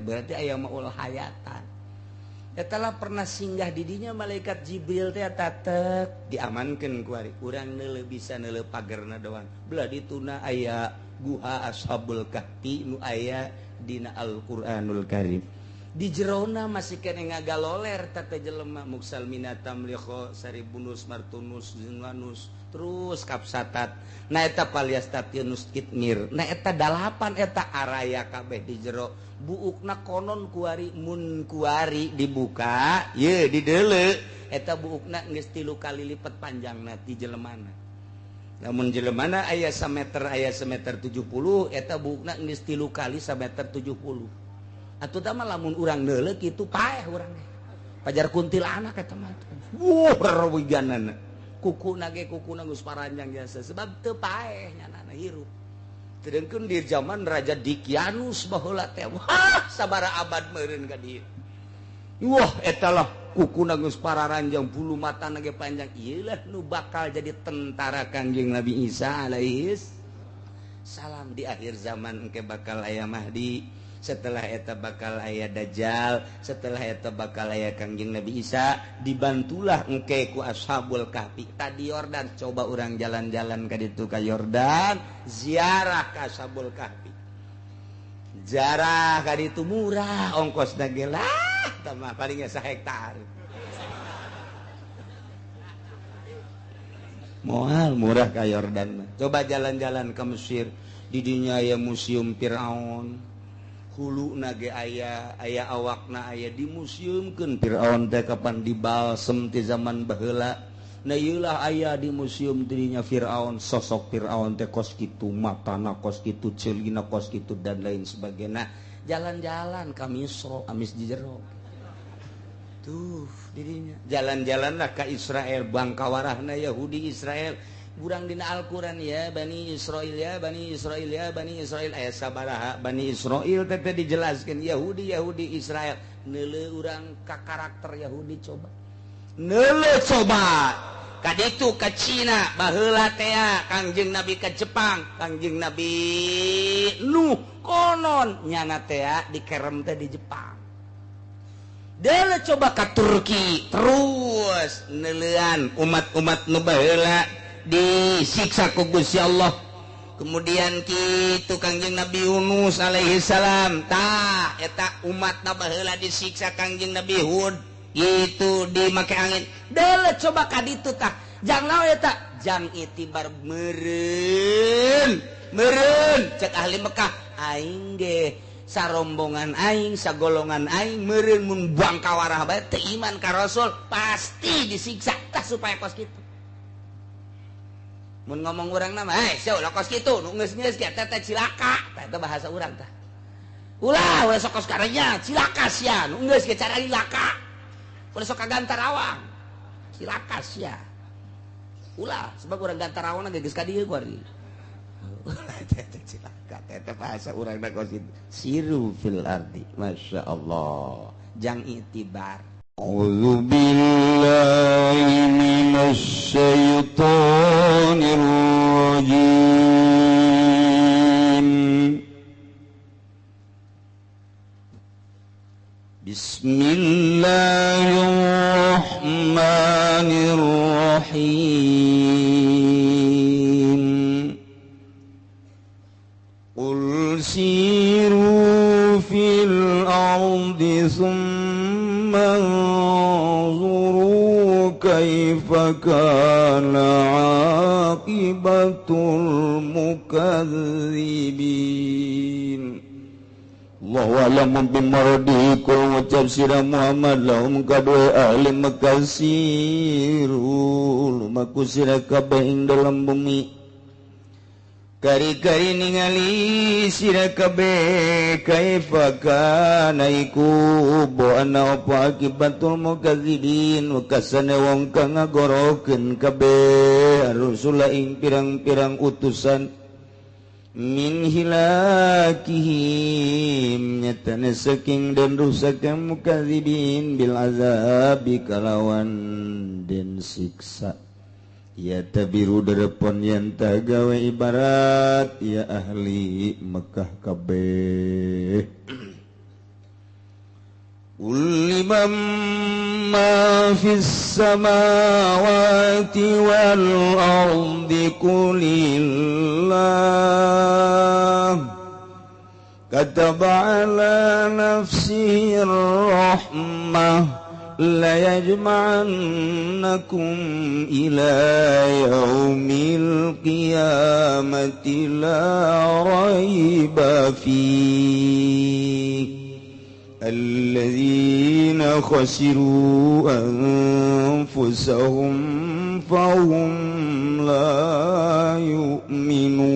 Berarti aya maul hayatan. Eta lah pernah singgah di dinya malaikat Jibril teh tatek diamankeun ku ari. Urang neuleuh bisa neuleuh pagerna doang. Belah dituna aya guha Ashabul Kahfi nu aya dina Al-Qur'anul Karim. Di jerona masih kene ngagaloler tata jelema muksal minatam liho saribunus martunus zinwanus terus kapsatat. Na eta paliastatinus kitmir. Na eta dalapan eta araya kabeh di jero. Buukna konon kuari mun kuari dibuka ye dideuleu eta buukna geus 3 kali lipat panjangna ti jelemana. Lamun jelemana aya sameter aya semeter 70 eta buukna geus 3 kali sameter 70. Atuh tah mah lamun urang neuleuh kitu paeh urang ge. Pajar kuntilanak eta mah. Wuh rewiganana. Kukuna ge kukuna geus paranjang jasa sebab teu paeh nyanana hirup. Sedengkeun di zaman Raja Dikianus baheula teh wah sabaraha abad meureun ka dieu. Wah eta lah kukuna geus pararanjang bulu matana ge panjang. Ieu lah nu bakal jadi tentara Kangjeng Nabi Isa alaihis salam di akhir zaman engke bakal aya Mahdi. Setelah eta bakal aya Dajjal, setelah eta bakal aya Kangjeng Nabi Isa, dibantulah engke ku Ashabul Kahfi. Tadi Yordan, coba urang jalan-jalan ka ditu ka Yordan, ziarah ka Ashabul Kahfi. Ziarah ka ditu murah ongkosna ge lah, tah mah palingnya sahektar. Moal murah ka Yordan mah. Coba jalan-jalan ke Mesir, di dinya aya Museum Firaun. Hulu nage aya aya awakna aya dimuseumkeun Firaun teh kapan dibalsem ti zaman baheula. Nah ieu lah aya di museum dirinya Firaun, sosok Firaun teh kos kitu, matana kos kitu, ceulina kos kitu dan lain sebagainya. Jalan-jalan ka Misro, amis di jero. Tuh dirinya. Jalan-jalanlah ka Israel, bangkawarahna Yahudi Israel. Burang dina Al-Qur'an ya Bani Israil ya Bani Israil ya Bani Israil aya sabaraha Bani Israil teh dijelaskeun Yahudi Yahudi Israel. Neuleuh urang ka karakter Yahudi coba. Neuleuh coba ka ditu ka Cina baheula teh Kangjeng Nabi ka Jepang, Kangjeng Nabi Nuh konon nyana teh dikerem teh di Jepang. Deuleuh coba ka Turki terus neuleuan umat-umat nu baheula disiksa ku Gusti Allah. Kemudian kitu Kangjeng Nabi Yunus alaihi salam tah eta umatna baheula disiksa Kangjeng Nabi Hud gitu dimake angin. Deuleuh coba ka ditu tah jang naon eta jang itibar meureun meureun cek ahli Mekah aing ge sarombongan aing sagolongan aing meureun mun bangkawarah bae teu iman ka Rasul pasti disiksa tah supaya kos kitu. Mun ngomong urang nama, eh, sia ulah kos kitu, nu geus-geus ge teh cilaka, tah eta bahasa urang tah. Ulah, ulah sok kos karenya, cilaka sia, nu geus ge cara cilaka. Ulah sok ka Gantarawang. Cilaka sia. Ulah, sebab urang Gantarawang ge geus ka dieu ku ari. Ulah teh cilaka, teh bahasa urang na kos kitu. Siru fil ardi, Masya Allah. Jang itibar. A'udzu billahi minasy syaithanir rajim. Bismillahirrahmanirrahim. Qul siru fil ardi thumma anzuru kaifa kana aqibatul mukadzibin. Allahu a'lamu bimaradihi kul ngucap sira Muhammad lahum kadue ahli Mekah siru lumaku sira kabeh ing dalam bumi kari-kari ningali sira kabeh kaifa kana iku bo ana apa akibatul mukadzibin wekasane wong kang ngagorokeun kabeh rusula ing pirang-pirang utusan min hilakihim nyatane saking den rusake mukadzibin bil azabi kalawan den siksa. Ya tabiru derepon yen tagawe ibarat ya ahli Mekah kabeh. Qul liman ma fis samawati wal ardi qulillah kataba ala nafsihi rahmah la yajma'annakum ila yaumil qiyamati la raiba fihi alladzina khasiru anfusahum fahum la yu'minun.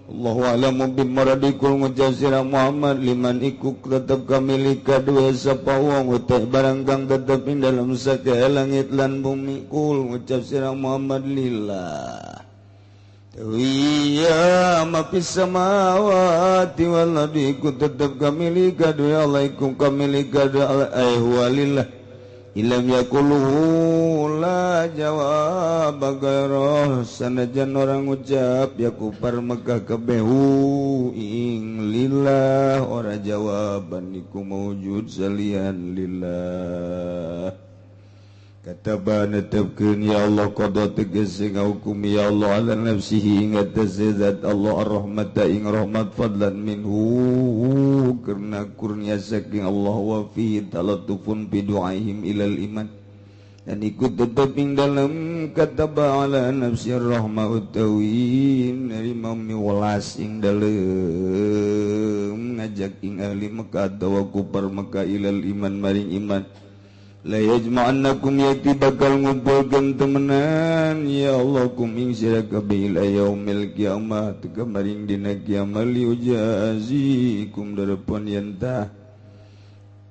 Allahu a'lamu bimaradikum mujazira Muhammad liman ikuk tetep kamili kadue sapa wong utai barang kang tetep ing dalem sake langit lan bumi kul ngucap sira Muhammad lillah. Iya ma fis samawati wal ardi iku tetep kamili kadue Allah iku kamili kadue Allah ay huwa lillah. Ilam yakuluhu la jawab gairah sanajan orang ucap yakupar Mekah kebehu ing lillah ora jawaban iku mawujud salian lillah. Kataba netepkeun ya Allah qada tegese ngahukum ya Allah ala nafsihi ing atase zat Allah ar-rahmata ing rahmat fadlan minhu karena kurnia saking Allah wa fihi talatufun bi du'aihim ilal iman dan ikut tetep ing dalem kataba ala nafsi ar-rahma utawi nerima miwelas ing dalem ngajak ing ahli Mekah atawa kupar Mekah ilal iman maring iman. La yajma'annakum yati bakal ngumpulkeun temenan ya Allah kum ing sira kabeh ila yaumil qiyamah teka maring dina kiamat liujazikum darepon yen tah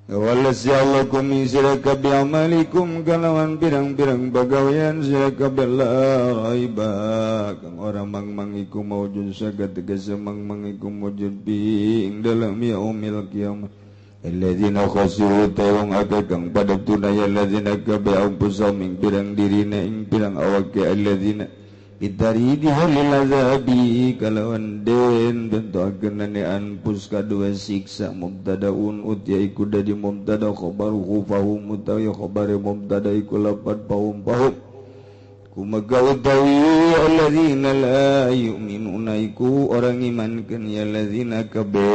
walas ya Allah kum ing sira kabeh amalikum kalawan pirang-pirang pagawean sira kabeh la raiba kang ora mang-mang iku maujud saged tegese mang-mang iku maujud bi ing dalem yaumil qiyamah. Alladzina khasiru tawang akeh kang pada tunaya alladzina kabe anfusahum ing pirang dirina ing pirang awake alladzina bitaridi lil azabi kalawan den bentuakeunane anfus kadua siksa mubtadaun utya iku dadi mubtada khabaruhu fahum utawi khabare mubtada iku lapat fahum fahum kumaga utawi alladzina la yu'minuna iku orang imankeun ya alladzina kabe.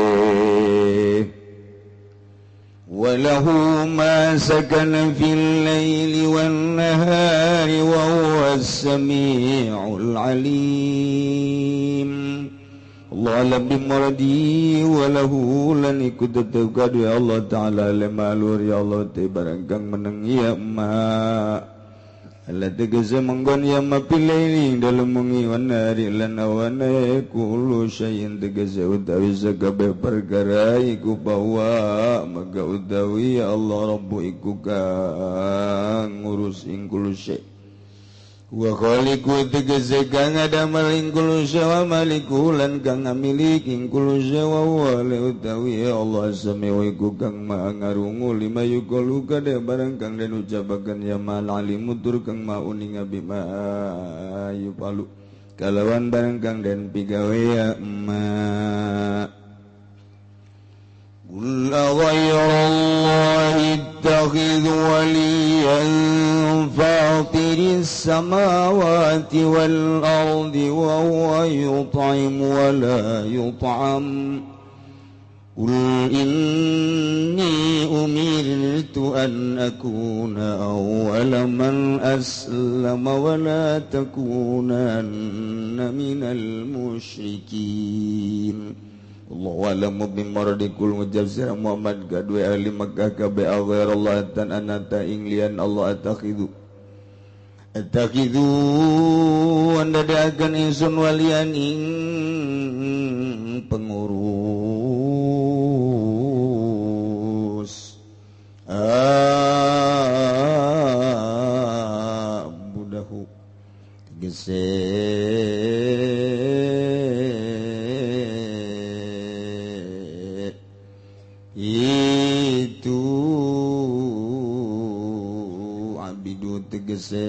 وله ما سكن في الليل والنهار وهو السميع العليم. Allah alam bimuradi walahu lan iku tetep kadue Allah Ta'ala lemalur ya Allah te barang kang meneng ya ma Allah tegese menggon ya ma pilaili dalem wengi wanari lan awane kullu syai'in tegese utawi sakabeh perkara iku bahwa maka utawi ya Allah Rabbu iku kang ngurus ing kullu syai' wa khaliqu tegese kang ngadamel ing kullu syai' wa maliku lan kang ngamilik ing kullu syai' wa huwa utawi ya Allah samiu iku kang maha ngarungu lima yuqalu kade barang kang den ucapaken ya mal alimu tur kang maha uninga bima yupalu kalawan barang kang den pigawe ya ma. Qul ghayra Allahi attakhidhu waliyan fatiris samawati wal ardi wa huwa yut'imu wa la yut'am. Qul inni umirtu an akuna awwala man aslama wa la takunanna minal musyrikin. Allahu a'lamu bimaradikul mujabsir Muhammad kadue ahli Makkah kabe ghairallah tan anata ing lian Allah attakhidhu attakhidhu andadakan ingsun walian ing pengurus budahu tegese itu abidu tegese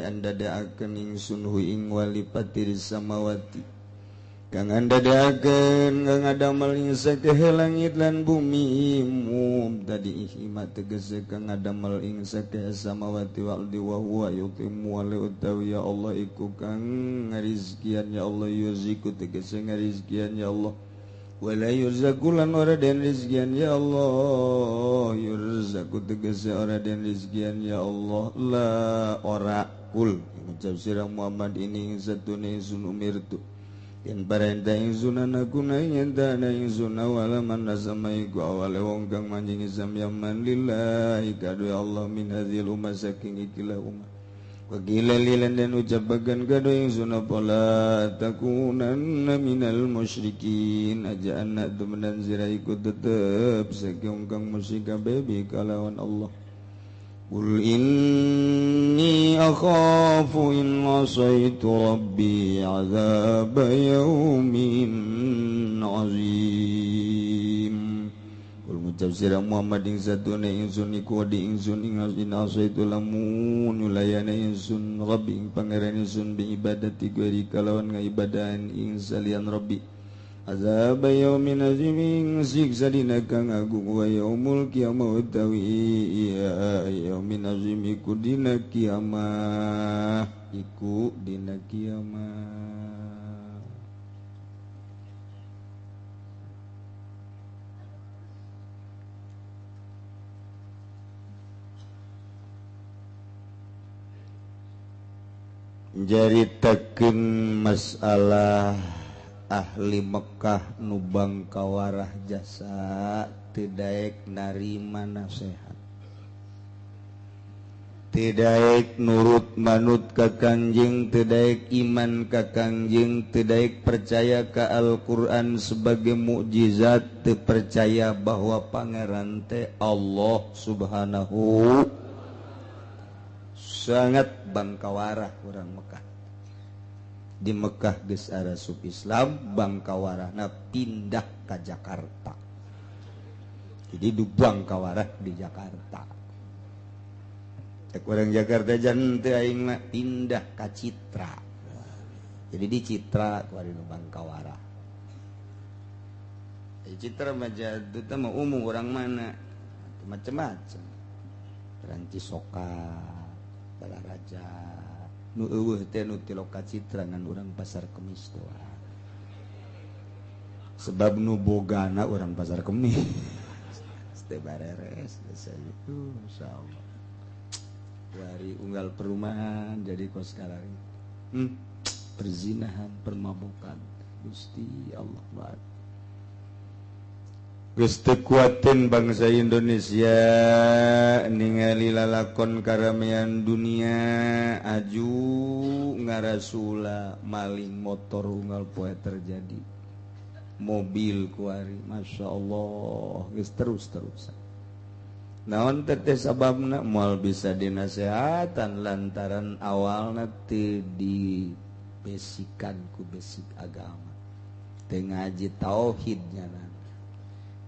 andadaakeun ingsun hu ing wali patir samawati Kang andadakeun kang ngadamel ing sakehe langit lan bumi mubtadi ihima tegese kang ngadamel ing sakehe samawati wal ardi wa huwa yutimu wa utawi ya Allah iku kang ngarizkian ya Allah yurziku tegese ngarizkian ya Allah wala yurzaku lan ora den rizkian ya Allah yurzaku tegese ora den rizkian ya Allah la ora kul ngucap sira Muhammad ini satune sun umirtu yen parentah ingsun ana guna yen dana ingsun awala man nasama iku awale wong kang manjing Islam yaman lillahi kadu Allah min hadzil ummah saking ikilah ummah wa qila lilan dan ucapakan kadu ingsun apa la takunanna minal musyrikin aja anak temenan sira iku tetep saking kang musyrik kabeh bi kalawan Allah. Qul inni akhafu in asaitu rabbi azab yaumin azim. Qul ngucap sira Muhammad ing satune ingsun iku di ingsun ing asaitu lamun nyulayana ingsun rabbi ing pangeran ingsun bi ibadati ghairi kalawan ngaibadahan ing salian rabbi azab yaumin azim siksa dina kang agung wa yaumul kiamah utawi ya yaumin azim iku dina kiamah iku dina kiamah. Jaritakeun masalah ahli Mekah nubang kawarah jasa teu daek narima nasehat teu daek nurut manut ka Kangjeng teu daek iman ka Kangjeng teu daek percaya ka Al-Qur'an sebagai mukjizat teu percaya bahwa pangeran teh Allah Subhanahu sangat bangkawarah urang Mekah. Di Mekah geus arasup Islam bangkawarahna pindah ka Jakarta. Jadi du bangkawarah di Jakarta. Cek urang Jakarta jan teu aing mah pindah ka Citra. Jadi di Citra kuari nu bangkawarah. Di Citra mah jatuh teh mah umum urang mana macam-macam. Perancis Soka, Balaraja nu eueuh teh nu ti loka Citra ngan urang Pasar Kemis doang. Sebab nu bogana urang Pasar Kemis. Teh bareres biasa itu insyaallah. Dari unggal perumahan jadi kos sekarang. Perzinahan, permabukan. Gusti Allah banget. Geus teu kuateun bangsa Indonesia ningali lalakon karamean dunia aju ngarasula maling motor unggal poe terjadi mobil kuari Masya Allah geus terus-terusan naon teh sababna moal bisa dinasehatan lantaran awalna teu dibesikan ku besik agama teu ngaji tauhidnya.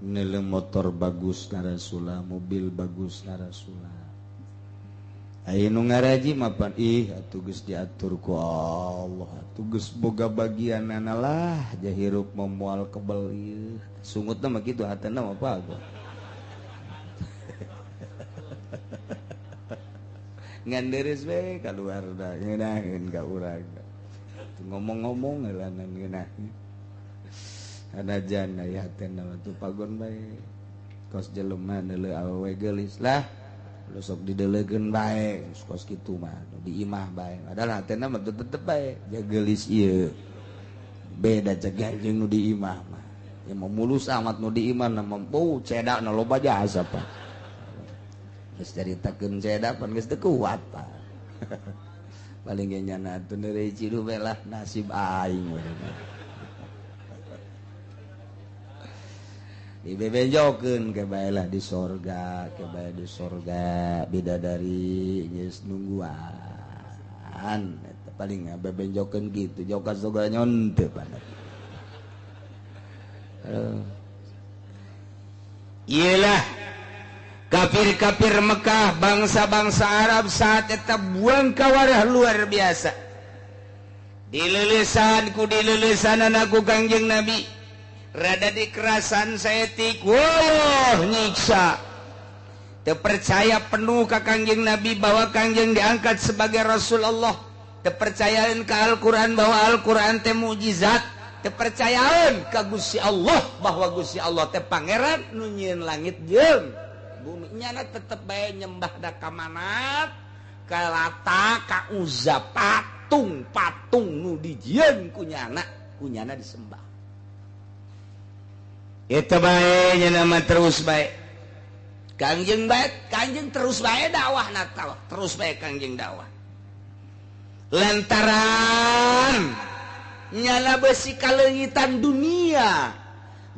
Nele motor bagus narasula, mobil bagus narasula. Aya nu ngaraji mapan ih atuh geus diatur ku Allah, atuh geus boga bagianana lah jahirup moal kebel ieu. Sungutna mah kitu hatena mah apa gua. Ngan deres we kaluar da ngeunaheun ka urang. Ngomong-ngomong heulanan ngeunaheun. Anajan aya hatena mah tuh pagon bae. Kos jelema neuleuh awewe geulis lah. Lu sok dideleukeun bae, kos kitu mah di imah bae. Padahal hatena mah tetep bae ja geulis ieu. Beda cegah jeung nu di imah mah. Ya mah mulus amat nu di imah na mampu cedakna loba jasa pak. Geus caritakeun cedak pan geus teu kuat pak. Paling ge nyana atuh neureuy ciduh bae lah nasib aing. Dibebejokeun ke bae lah di sorga, ke bae di sorga bidadari geus nungguan. Eta paling bebejokeun kitu jauh ka surga nyonte pada. Iyalah kafir-kafir Mekah, bangsa-bangsa Arab saat eta buang kawarah luar biasa. Dilelesan ku dilelesan ku Kangjeng Nabi. Rada dikerasan saeutik, wah nyiksa. Teu percaya penuh ka Kangjeng Nabi bahwa Kangjeng diangkat sebagai Rasul Allah. Teu percayaan ka Al-Qur'an bahwa Al-Qur'an teh mukjizat. Teu percayaan ka Gusti Allah bahwa Gusti Allah teh pangeran nu nyieun langit jeung bumi. Nyana tetep bae nyembah da ka Manat, ka Lata, ka Uzza, patung-patung nu dijieun ku nyana, ku nyana disembah. Eta bae nya nama terus bae. Kangjeng bae, Kangjeng terus bae dakwah na terus bae Kangjeng dakwah. Lantaran nyala besi kalengitan dunia,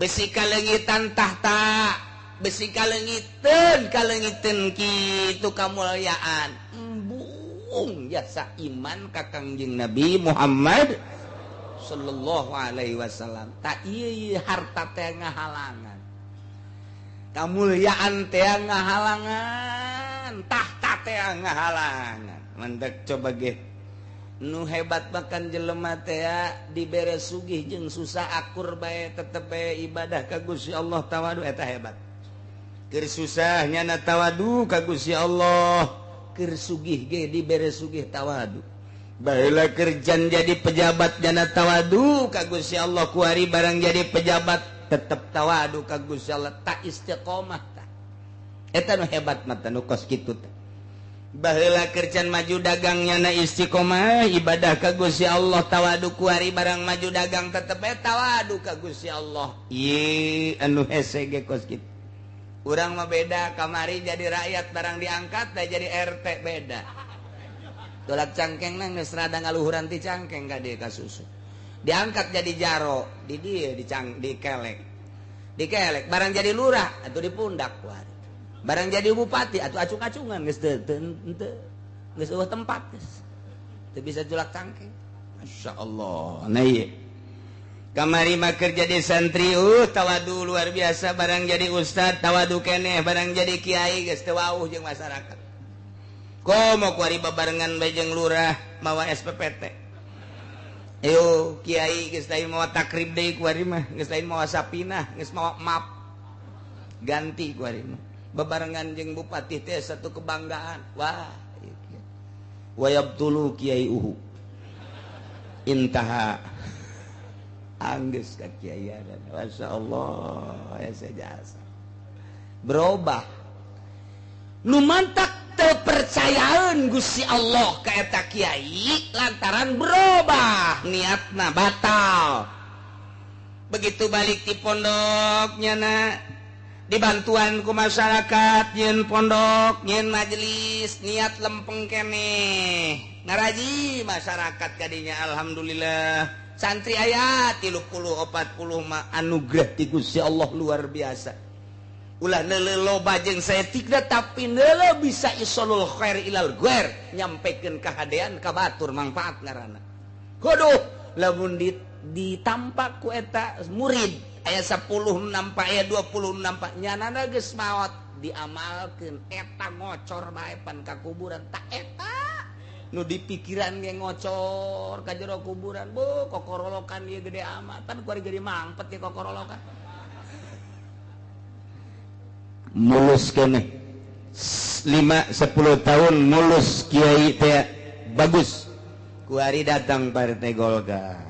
besi kalengitan tahta, besi kalengiten kalengiten kitu kamuliaan. Embung jasa iman ka Kangjeng Nabi Muhammad sallallahu alaihi wasallam. Tak ieu harta teh ngahalangan, kamuliaan teh ngahalangan, tahta teh ngahalangan. Mandek coba ge nu hebat makan jelema teh dibere sugih jeung susah akur bae tetep bae ibadah ka Gusti Allah tawadu eta hebat. Keur susah nyana tawadu ka Gusti Allah, keur sugih ge dibere sugih tawadu. Baheula kerjaan jadi pejabat jana tawadu ka Gusti Allah, kuari barang jadi pejabat tetep tawadu ka Gusti Allah, tak istiqomah tah. Eta nu hebat mah nu kos kitu teh. Baheula kerjaan maju dagang nyana istiqomah ibadah ka Gusti Allah tawadu, kuari barang maju dagang tetep bae tawadu ka Gusti Allah. Ieu anu hese ge kos kitu. Urang mah beda, kamari jadi rakyat barang diangkat teh jadi RT beda. Tolak cangkeng nang geus rada ngaluhuran ti cangkeng ka dieu ka susu. Diangkat jadi jaro, di dieu dicang dikelek. Dikelek barang jadi lurah atuh dipundak kuari. Barang jadi bupati atuh acung-acungan geus teu teu geus eueuh tempat geus. Teu bisa julak cangkeng. Masyaallah. Nah ieu. Kamari mah keur jadi santri tawadu luar biasa, barang jadi ustad tawadu keneh, barang jadi kiai geus teu wauh jeung masyarakat. Komo kuari babarengan bae jeung lurah mawa SPPT. Ayo kiai geus lain mawa takrib deui kuari mah, geus lain mawa sapinah, geus mawa map. Ganti kuari mah. Babarengan jeung bupati teh satu kebanggaan. Wah, ieu kiai. Wayabtulu kiai uhu. Intaha. Anggeus ka kiai. Masyaallah, ya jasa. Berubah. Nu mantak kepercayaan Gusti Allah ka eta kiai lantaran berubah niatna batal. Begitu balik di pondoknya na dibantuan ku masyarakat nyeun pondok nyeun majelis niat lempeng keneh ngaraji masyarakat kadinya alhamdulillah santri aya 30 40 mah anugerah ti Gusti Allah luar biasa. Ulah neuleuh loba jeung saeutikna tapi neuleuh bisa isolul khair ilal ghair nyampekeun kahadean ka batur mangfaat ngaranna. Kuduh lamun ditampak ku eta murid aya 10 nampak aya 20 nampak nyanana geus maot diamalkeun eta ngocor bae pan ka kuburan tak eta nu dipikiran ge ngocor ka jero kuburan bu kokorolokan ieu gede amat pan kuari gede mangpet ge kokorolokan. Mulus keneh 5-10 tahun mulus kiai teh bagus kuari datang partai Golkar.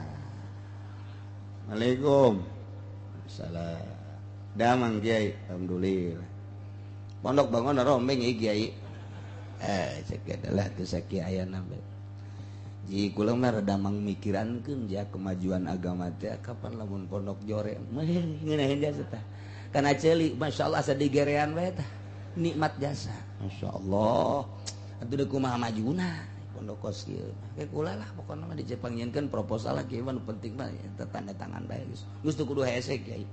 Assalamualaikum. Salam damang kiai, alhamdulillah pondok bangun rombeng ieu kiai. Cek adalah teu sakiayana bae. Ji kula mah rada mangmikirankeun ja kemajuan agama teh kapan lamun pondok jore mah ngeunaheun jasa tah. Kana ceuli masyaallah asa digerean bae tah nikmat jasa masyaallah atuh deuk kumaha majuna pondok kos kieu ke kula lah pokona mah dicepangieunkeun proposal lah kieu mah nu penting mah eta tanda tangan bae geus geus teu kudu hese kiai.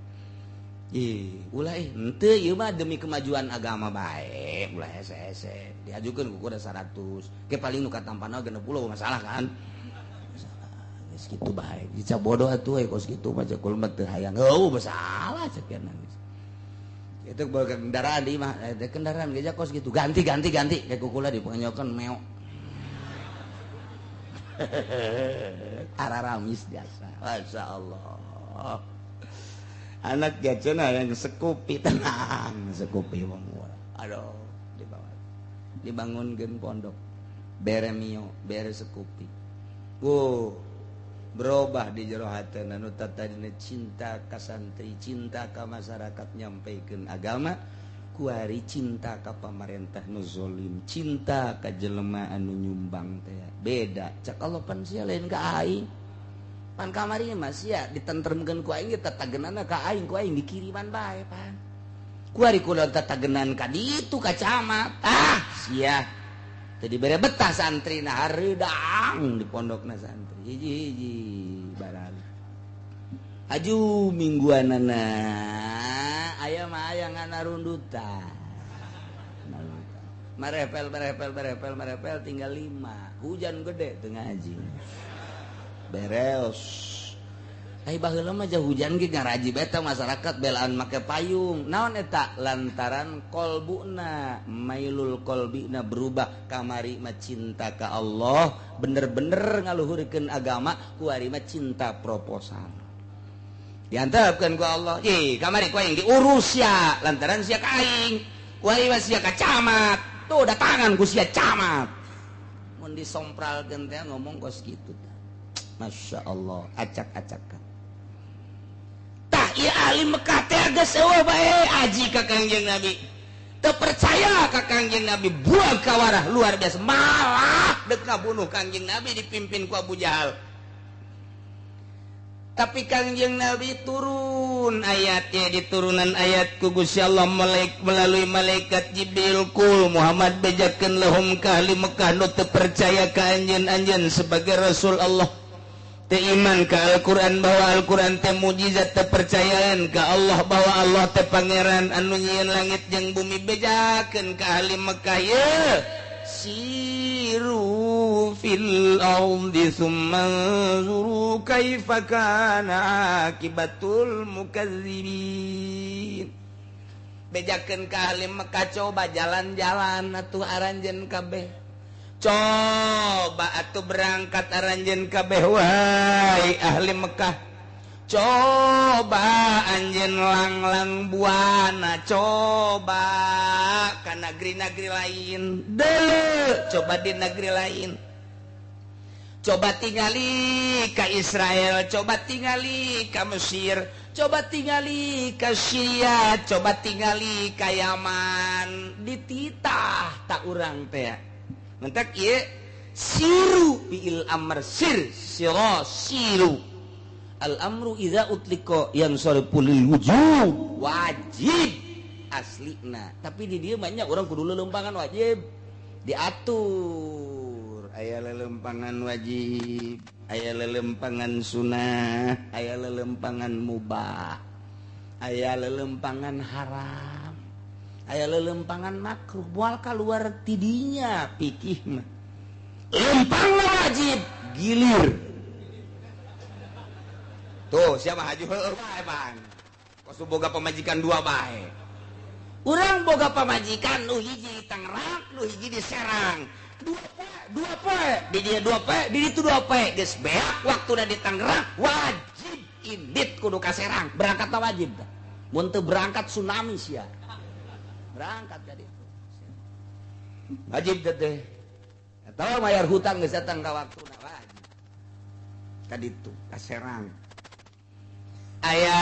Ih ulah henteu ieu mah demi kemajuan agama bae ulah hese-hese diajukeun ku kuda 100 ke paling nu katampana 60 masalah kan masalah geus kitu bae dicap bodoh atuh kos kitu mah cek kula mah teu hayang heuh masalah cek geus. Itu bawa kendaraan di mah, kendaraan gejak kos gitu. Ganti kayak kukula dipenyokan meok. Araramis jasa. Masya Allah. Anak gacena yang sekupi tenang, sekupi wong. Aduh, dibawa. Dibangunkeun pondok. Bere mio, bere sekupi. Wuh, berubah di jero hatena nu tadina cinta ka santri, cinta ka masyarakat nyampaikan agama, kuari cinta ka pamarentah nu zolim, cinta ka jelema anu nyumbang teh. Beda, cak Allah pan sia lain ka aing. Pan kamari mah sia ditentremkeun ku aing tatagenana ka aing, ku aing dikiriman bae pan. Kuari kula tatagenan ka ditu ka camat. Ah, sia. Teu dibere betah santri na hareudang di pondokna santri. Hiji-hiji barang. Aju mingguanana aya mah aya ngana rundutan. Marepel marepel marepel marepel tinggal 5. Hujan gede teu ngaji. Beres. Ai baheula mah jauh hujan ge ngaraji beta masyarakat belaan make payung. Naon eta? Lantaran kolbuna, mailul kolbina berubah kamari mah cinta ka Allah, bener-bener ngaluhurkeun agama, kuari mah cinta proposal. Diantepkeun ku Allah, "Ih, kamari ku aing diurus ya, lantaran sia ka aing. Kuari mah sia ka camat. Tuh datangan ku sia camat." Mun disompralkeun teh ngomong kos kitu tah. Masya Allah, acak-acakan. Tah ieu ahli Mekah teh geus eueuh bae aji ka Kangjeng Nabi. Teu percaya ka Kangjeng Nabi, buang kawarah luar biasa. Malah deuk ngabunuh Kangjeng Nabi dipimpin ku Abu Jahal. Tapi Kangjeng Nabi turun ayatnya, diturunan ayat ku Gusti Allah melalui malaikat Jibril, kul Muhammad bejakeun lahum ka ahli Mekah nu teu percaya ka anjeun-anjeun sebagai Rasul Allah. Teu iman ka Al-Qur'an bahwa Al-Qur'an teh mujizat, teu percayaan ka Allah bahwa Allah teh pangeran anu nyieun langit jeung bumi, bejakeun ka ahli Mekah ye siru fil ardi summa anzuru kaifa kana akibatul mukadzibin. Bejakeun ka ahli Mekah coba jalan-jalan atuh aranjeun kabeh. Coba atuh berangkat aranjeun kabeh wahai ahli Mekah. Coba anjeun langlang buana, coba ka negeri-negeri lain. Deuleu, coba di negeri lain. Coba tingali ka Israel, coba tingali ka Mesir, coba tingali ka Syria, coba tingali ka Yaman. Dititah tak urang teh. Mentak ieu siru fi'il amr sir sira siru. Al amru idza utliqa yansarifu lil wujub, wajib aslina. Tapi di dieu banyak orang kudu lelempangan wajib diatur. Aya lelempangan wajib, aya lelempangan sunah, aya lelempangan mubah, aya lelempangan haram, aya lelempangan makruh. Moal kaluar tidinya pikih mah. Lempang wajib gilir. Tuh siapa haji heueuh bae bang. Kos boga pamajikan dua bae. Urang boga pamajikan nu hiji di Tangerang, nu hiji di Serang. Dua poe, di dia 2 poe, di ditu 2 poe. Geus beak waktuna di Tangerang, wajib indit kudu ka Serang. Berangkat wajib tah. Mun teu berangkat tsunami sia. Berangkat ka ditu. Wajib teh. Atawa bayar hutang geus datang ka waktuna wajib. Ka ditu ka Serang. Aya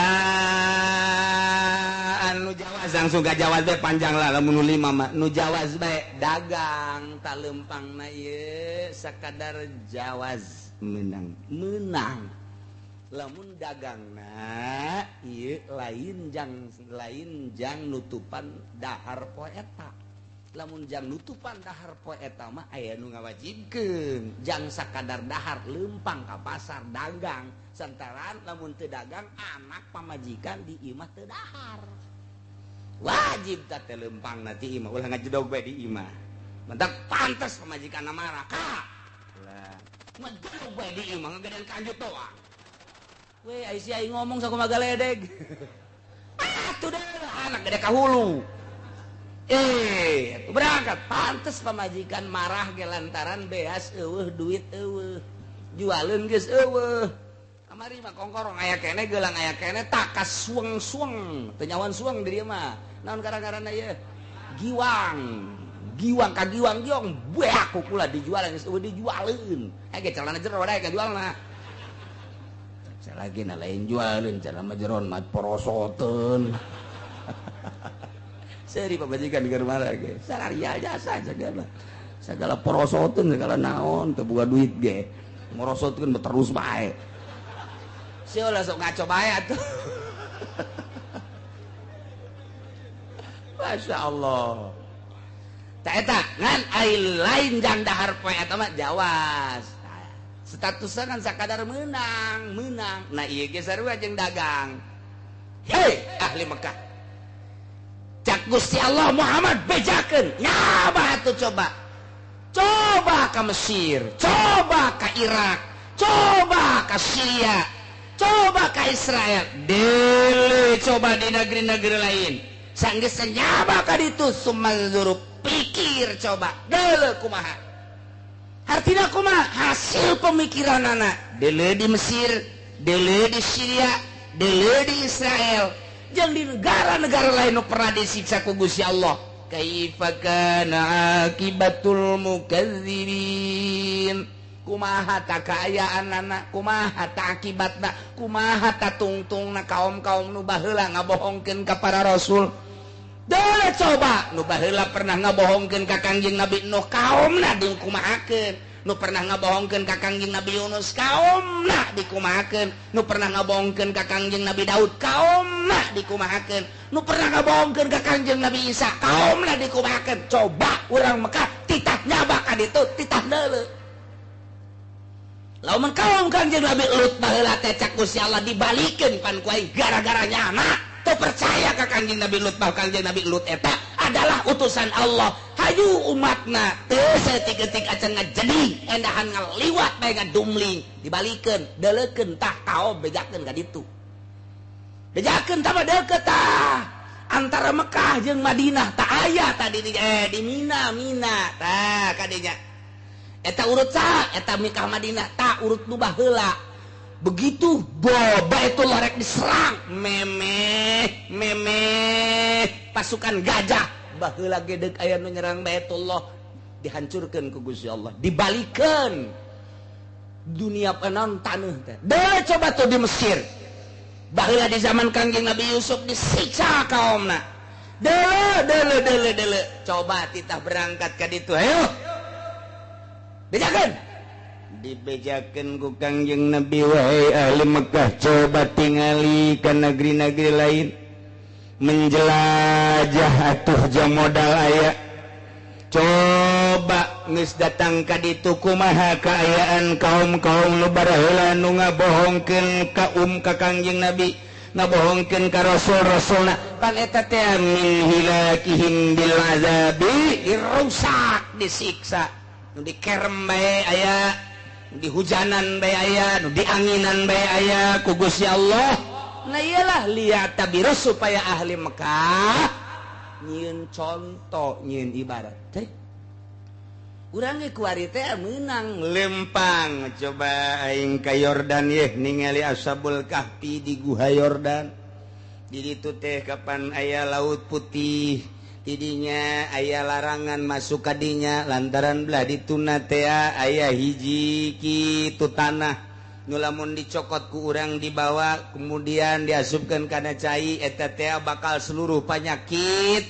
anu jawaz langsung ka jawaz bae panjang lah lamun nu 5 mah. Nu jawaz bae dagang talempangna ieu sakadar jawaz menang. Menang. Lamun dagangna ieu lain jang nutupan dahar poe eta. Lamun jang nutupan dahar poe eta mah aya nu ngawajibkeun jang sakadar dahar lempang ka pasar dagang. Santaran lamun teu dagang anak pamajikan di imah teu dahar. Wajib teh lempang na ti imah ulah ngajedog bae di imah. Mentak pantes pamajikanna marah ka. Lah, ngajedog bae di imah ngagedean kanjut doang. Weh, ai sia ngomong sakumaha galedeg. Ah, tuh dah anak gede ka hulu. Berangkat pantes pamajikan marah ge lantaran beas eueuh duit eueuh. Jualeun geus eueuh. Kamari mah kongkorong aya keneh geulang aya keneh takas sueng-sueng. Teu nyawan sueng di dieu mah. Naon gara-garana ieu? Giwang. Giwang ka giwang giong beak ku kula dijualan geus eueuh dijualeun. Ge celana jero dae ka jualna. Lagi na lain jualin celana jeron mah porosoteun. Seri pamajikan di rumah ge. Salaria jasa segala. Segala porosoteun segala naon teu boga duit ge. Morosotkeun terus bae. Sia ulah sok ngaco bae atuh. Masya Allah. Ta eta ngan ai lain jang dahar poe eta mah jawas. Statusnya kan sakadar menang, menang. Nah ieu ge sarua jeung dagang. Hei ahli Mekah. Cak Gusti Allah Muhammad bejakeun. Nyaba atuh coba. Coba ke Mesir, coba ke Irak, coba ke Syria, coba ke Israel. Dele coba di negeri-negeri lain. Sanggeus nyaba ka ditu sumanzuru pikir coba. Dele kumaha. Artinya kumaha hasil pemikiran anak. Dele di Mesir, dele di Syria, dele di Israel. Jeung di negara-negara lain nu pernah disiksa ku Gusti Allah. Kaifa kana akibatul mukadzibin. Kumaha ta kaayaanana, kumaha ta akibatna, kumaha ta tungtungna kaum-kaum nu baheula ngabohongkeun ka para rasul. Dele coba nu baheula pernah ngabohongkeun ka Kangjeng Nabi Nuh kaumna dikumahakeun. Nu pernah ngabohongkeun ka Kangjeng Nabi Yunus kaumna dikumahakeun. Nu pernah ngabohongkeun ka Kangjeng Nabi Daud kaumna dikumahakeun. Nu pernah ngabohongkeun ka Kangjeng Nabi Isa kaumna dikumahakeun. Coba urang Mekah titah nyaba ka ditu titah deuleu. Lamun kaum Kangjeng Nabi Lut baheula teh cak Gusti Allah dibalikeun pan ku aing gara-gara nyana teu percaya ka Kangjeng Nabi Lut bahwa Kangjeng Nabi Lut eta adalah utusan Allah. Hayu umatna teu saeutik-eutik acan ngajeding endahan ngaliwat bae ngadumling dibalikeun deuleukeun tah kaum bejakeun ka ditu. Bejakeun tah deukeut tah antara Mekah jeung Madinah tah aya tadi di Mina Mina tah kadinya. Eta urut saha eta Mekah Madinah tah urut nu baheula. Begitu boba itu lorek diserang memeh memeh pasukan gajah baheula gedeg aya nu nyerang Baitullah dihancurkeun ku Gusti Allah dibalikeun dunia panon taneuh teh. Deui coba tuh di Mesir baheula di zaman Kangjeng Nabi Yusuf disiksa kaumna. Deuleu deuleu deuleu deuleu coba titah berangkat ka ditu ayo bejakeun dibejakeun ku Kangjeng Nabi wahai ahli Mekah coba tingali ka negeri-negeri lain menjelajah atuh jam modal aya coba geus datang ka ditu kumaha kaayaan kaum-kaum nu baraheula nu ngabohongkeun ka ka Kangjeng Nabi ngabohongkeun ka rasul-rasulna pan eta teh min hilakihim bil azabi dirusak disiksa nu dikerem bae aya di hujanan bae aya nu dianginan bae aya ku Gusti Allah. Nah iyalah lihat tabirus supaya ahli Mekah nyieun contoh nyieun ibarat teh urang ge kuari teh meunang lempang coba aing ka Yordan yeh ningali Ashabul Kahfi di Guha Yordan di ditu teh kapan aya laut putih tidinya aya larangan masuk kadinya lantaran belah dituna teh aya hiji kitu tanah nu lamun dicokot ku urang dibawa kemudian diasupkeun kana cai eta teh bakal seluruh penyakit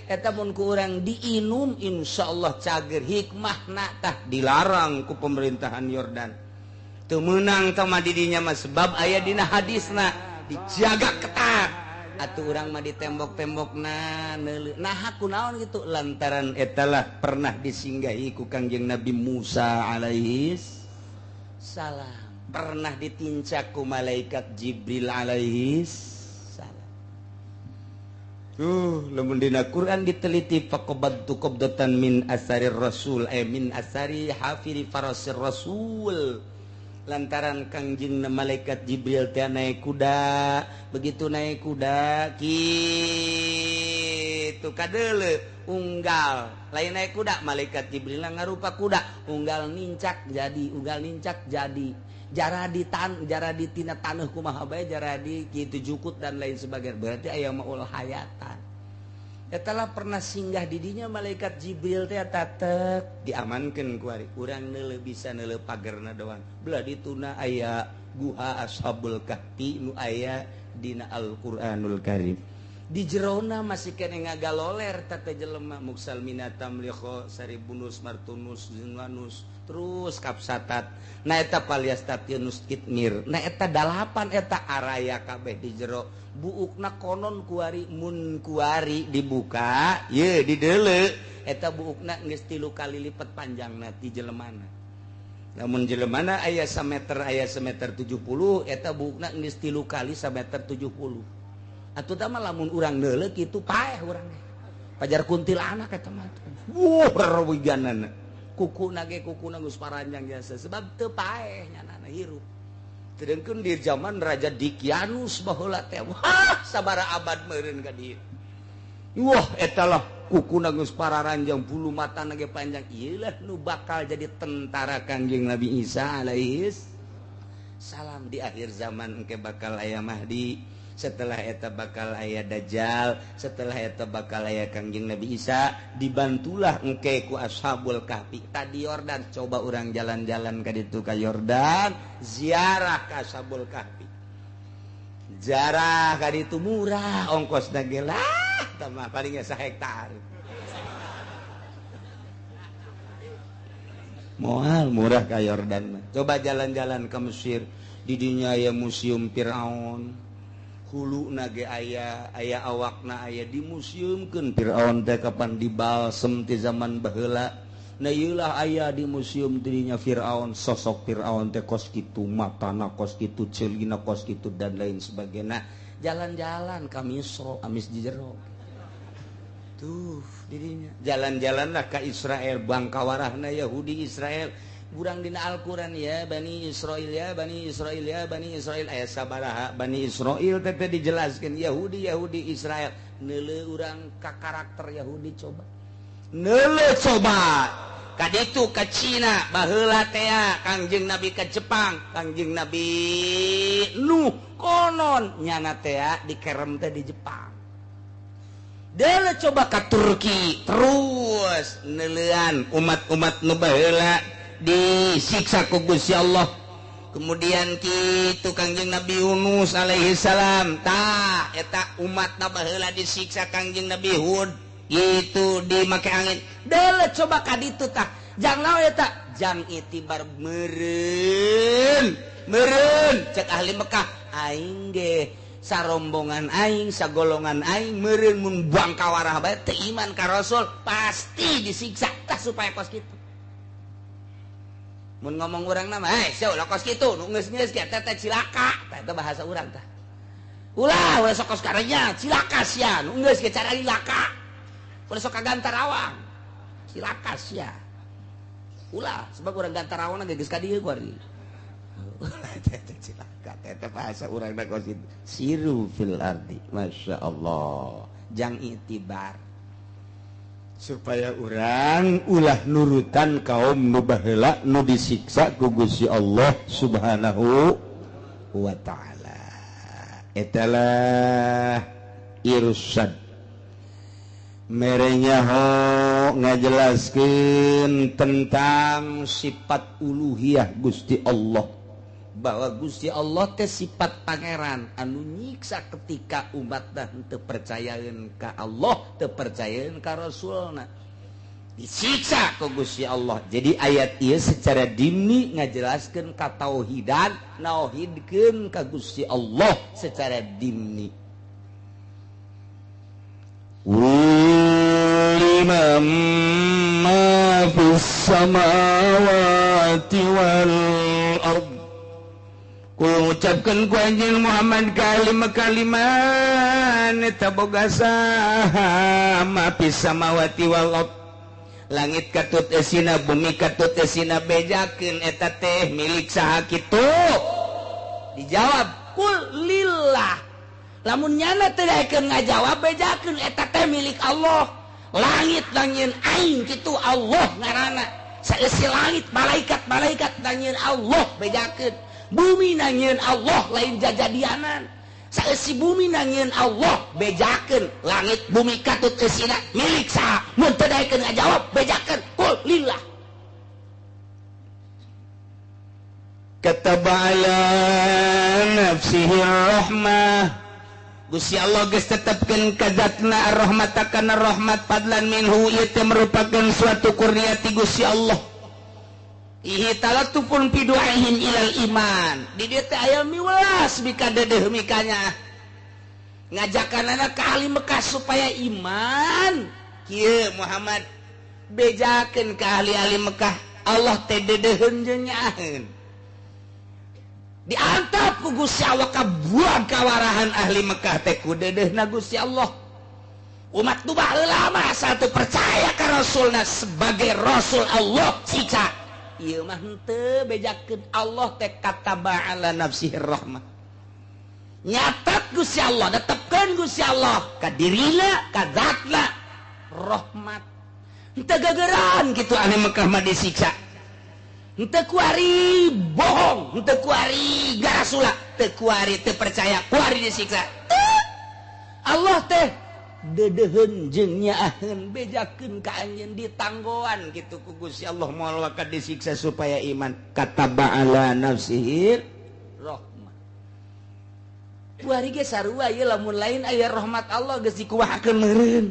eta mun ku urang diinum insyaallah cager hikmahna tah dilarang ku pemerintahan Yordan teu meunang tah mah di dinya mah sebab aya dina hadisna dijaga ketat atuh urang mah di tembok-tembokna neuleuh nah kunaon gitu lantaran etalah pernah disinggahi ku Kangjeng Nabi Musa alaihi salam pernah ditincak ku malaikat Jibril alaihi salam. Tuh lamun dina Quran diteliti faqabadtu qabdatan min asarir rasul min asari hafiri farasir rasul. Lantaran Kangjeng malaikat Jibril teh naik kuda, begitu naik kuda kitu kadeuleu unggal, lain naik kuda malaikat Jibril ngarupa kuda, unggal nincak jadi, unggal nincak jadi. Jara di tan, jara di tina taneuh kumaha bae jara di kitu jukut dan lain sebagainya. Berarti aya maul hayatan. Eta pernah singgah didinya malaikat Jibril teh tatek diamankeun ku ari urang neuleuh bisa neuleuh pagerna doang. Belah dituna aya guha Ashabul Kahfi nu aya dina Al-Qur'anul Karim. Di jerona masih keneh ngagaloler teh jelema muksal minatam liho saribunus martunus zinwanus terus kapsatat. Na eta paliastatinus kitmir. Na eta dalapan eta araya kabeh di jero. Buukna konon kuari mun kuari dibuka ye dideuleu eta buukna geus 3 kali lipat panjangna ti jelemana. Lamun jelemana aya sameter aya semeter 70 eta buukna geus 3 kali sameter 70. Atuh tah mah lamun urang neuleuh kitu paeh urang ge. Pajar kuntilanak eta mah. Wuh rewiganana. Kukuna ge kukuna geus paranjang jasa sebab teu paeh nyanana hirup. Sedangkan di zaman Raja Dikianus baheula teh wah sabara abad meureun ka dieu. Wah eta lah kukuna geus pararanjang bulu matana ge panjang. Ieu lah nu bakal jadi tentara Kangjeng Nabi Isa alaihis salam di akhir zaman engke bakal aya Mahdi. Setelah eta bakal aya Dajjal, setelah eta bakal aya Kangjeng Nabi Isa, dibantulah engke ku Ashabul Kahfi. Tadi Yordan, coba urang jalan-jalan ka ditu ka Yordan, ziarah ka Ashabul Kahfi. Ziarah ka ditu murah ongkosna ge lah, tah mah paling ge sahektar. Moal murah ka Yordan mah. Coba jalan-jalan ke Mesir, di dinya aya Museum Firaun. Huluna ge aya, aya awakna aya dimuseumkeun Firaun teh kapan dibalsem ti zaman baheula. Nah ieu lah aya di museum dirinya Firaun, sosok Firaun teh kos kitu, matana kos kitu, ceulina kos kitu dan lain sebagainya. Jalan-jalan ka Misro, amis di jero. Tuh dirinya. Jalan-jalanlah ka Israel, bangkawarahna Yahudi Israel. Urang dina Al-Qur'an ya Bani Israil ya Bani Israil ya Bani Israil aya sabaraha Bani Israil teh dijelaskeun Yahudi Yahudi Israel neuleuh urang ka karakter Yahudi coba neuleuh coba ka ditu ka Cina baheula teh Kangjeng Nabi ka Jepang Kangjeng Nabi Nuh konon nyana teh dikerem teh di Jepang. Deuleuh coba ka Turki terus neuleuan umat-umat nu baheula disiksa ku Gusti Allah. Kemudian kitu Kangjeng Nabi Yunus alaihi salam tah eta umatna baheula disiksa Kangjeng Nabi Hud itu dimake angin. Deuleuh coba ka ditu tah jang naon eta jang itibar meureun meureun cek ahli Mekah aing ge sarombongan aing sagolongan aing meureun mun bangkawarah bae teu iman ka Rasul pasti disiksa tah supaya kos kitu. Mun ngomong urang nama, eh, sia ulah kos kitu, nu geus-geus ge teh cilaka, tah eta bahasa urang tah. Ulah, ulah sok kos karenya, cilaka sia, nu geus ge cara cilaka. Ulah sok ka Gantarawang. Cilaka sia. Ulah, sebab urang Gantarawang ge geus ka dieu ku ari. Ulah teh cilaka, teh bahasa urang da kos kitu. Siru fil ardi, masyaallah. Jang itibar. Supaya urang ulah nurutan kaum nu baheula nu disiksa ku Gusti Allah Subhanahu wa ta'ala. Etalah irsad merenya ho ngajelaskeun tentang sifat uluhiyah Gusti Allah, bahwa Gusti Allah teh sifat pangeran anu nyiksa ketika umat dah teu percayaeun ka Allah, teu percayaeun ka Rasulna, disiksa ku Gusti Allah. Jadi ayat ieu secara dimni ngajelaskeun ka tauhidan, nauhidkeun ka Gusti Allah secara dimni. Liman ma fis samawati wal ard. Ku ucapkan ku anjing Muhammad kalima-kaliman eta boga saha ma fis samawati wal ard. Langit katut esina, bumi katut esina, bejakeun eta teh milik saha kitu? Dijawab kul lillah. Lamun nyana teu daekeun ngajawab bejakeun eta teh milik Allah. Langit nangieun aing kitu Allah ngaranna. Saeusi langit malaikat-malaikat nangieun Allah bejakeun. Bumi nangieun Allah lain jajadianan. Saeusi bumi nangieun Allah bejakeun. Langit bumi katut eusina milik saha? Mun teu daekeun ngajawab bejakeun kul lillah. Kataba ala nafsihi rahmah. Gusti Allah geus tetepkeun ka zatna ar-rahmat kana rahmat fadlan minhu ieu teh merupakeun suatu kurnia ti Gusti Allah. Ihi talatufun fi du'aihim ilal iman. Di dieu teh aya miwelas mika dedeuh mikanya. Ngajakanana ka ahli Mekah supaya iman. Kieu Muhammad bejakeun ka ahli-ahli Mekah Allah teh dedeuheun jeung nyaaheun. Diantap ku Gusti Allah kabuang kawarahan ahli Mekah teh ku dedeuhna Gusti Allah. Umat nu baheula mah asal teu percaya ka Rasulna sebagai Rasul Allah siksa. Ieu mah henteu bejakeun Allah teh kataba ala nafsihi rahmah. Nyatat Gusti Allah, netepkeun Gusti Allah ka dirina, ka zatna rahmat. Henteu gegeran kitu ahli Mekah mah disiksa. Henteu kuari bohong, henteu kuari garasula, teu kuari teu percaya, kuari disiksa. Allah teh dedeuheun jeung nyaaheun bejakeun ka anjeun ditanggoan kitu ku Gusti Allah moal waka disiksa supaya iman. Kataba ala nafsihi rahmah. Kuari ge sarua ieu lamun lain aya rahmat Allah geus dikumahakeun meureun.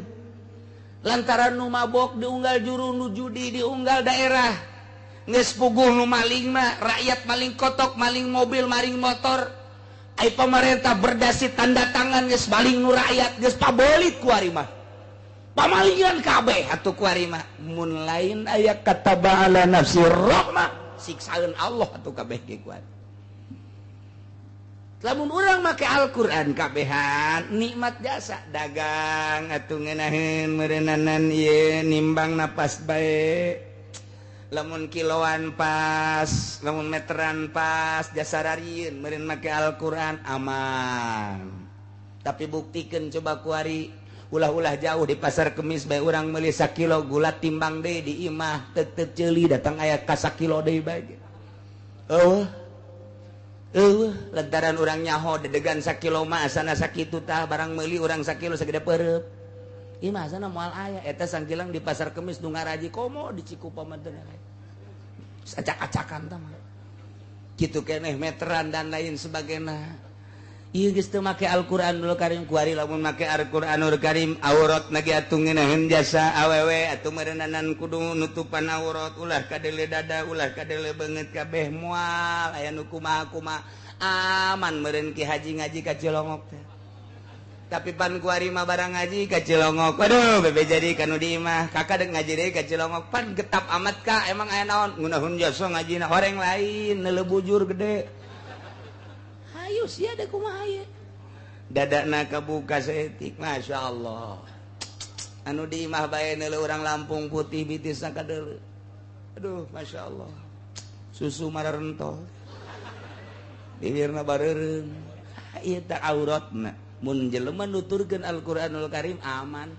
Lantaran nu mabok diunggal juru, nu judi diunggal daerah. Geus puguh nu maling mah, rakyat maling kotok, maling mobil, maling motor. Ai pemerintah berdasi tanda tangan geus maling nu rakyat, geus pabelit ku ari mah. Pamalingan kabeh atuh ku ari mah. Mun lain aya kataba ala nafsi rahmah, siksaeun Allah atuh kabeh ge ku ari. Lamun urang make Al-Qur'an kabehan nikmat jasa dagang atuh ngeunaheun meureunnanan ieu nimbang napas bae. Lamun kiloan pas, lamun meteran pas, jasa rarieun meureun make Al-Qur'an aman. Tapi buktikeun coba kuari ulah-ulah jauh di pasar Kemis bae urang meuli sakilo gula timbang deui di imah teu ceuli datang aya ka sakilo deui bae. Eueuh. Eueuh, lantaran urang nyaho dedegan sakilo mah asana sakitu tah barang meuli urang sakilo sagede peureub. Imah asana moal aya eta sangkilang di pasar Kemis nu ngaraji komo di Cikupa mah teu aya. Acak-acakan tah mah. Kitu keneh meteran dan lain sebagainya. Ieu geus teu make Al-Qur'anul Karim kuari lamun make Al-Qur'anul Karim aurat na ge atuh ngeunaheun jasa awewe atuh meureunnanan kudu nutupan aurat ulah kadeule dada ulah kadeule beungeut kabeh moal aya nu kumaha-kumaha aman meureun Ki Haji ngaji ka Cilongok teh. Tapi pan kuari mah barang ngaji ka Cilongok. Waduh bebe jadi kanu di imah kakak dek ngaji deui ka Cilongok pan getap amat ka emang aya naon ngeunaheun jasa ngajina horeng lain neuleuh bujur gede. Hayu sia da kumaha ieu. Dadana kabuka saeutik masyaallah. Anu di imah bae neuleuh urang Lampung putih bitisna kadeuleu. Aduh masyaallah. Susu mararentol. Bibirna bareureum. Ieu teh auratna. Mun jelema nuturkeun Al-Qur'anul Karim aman.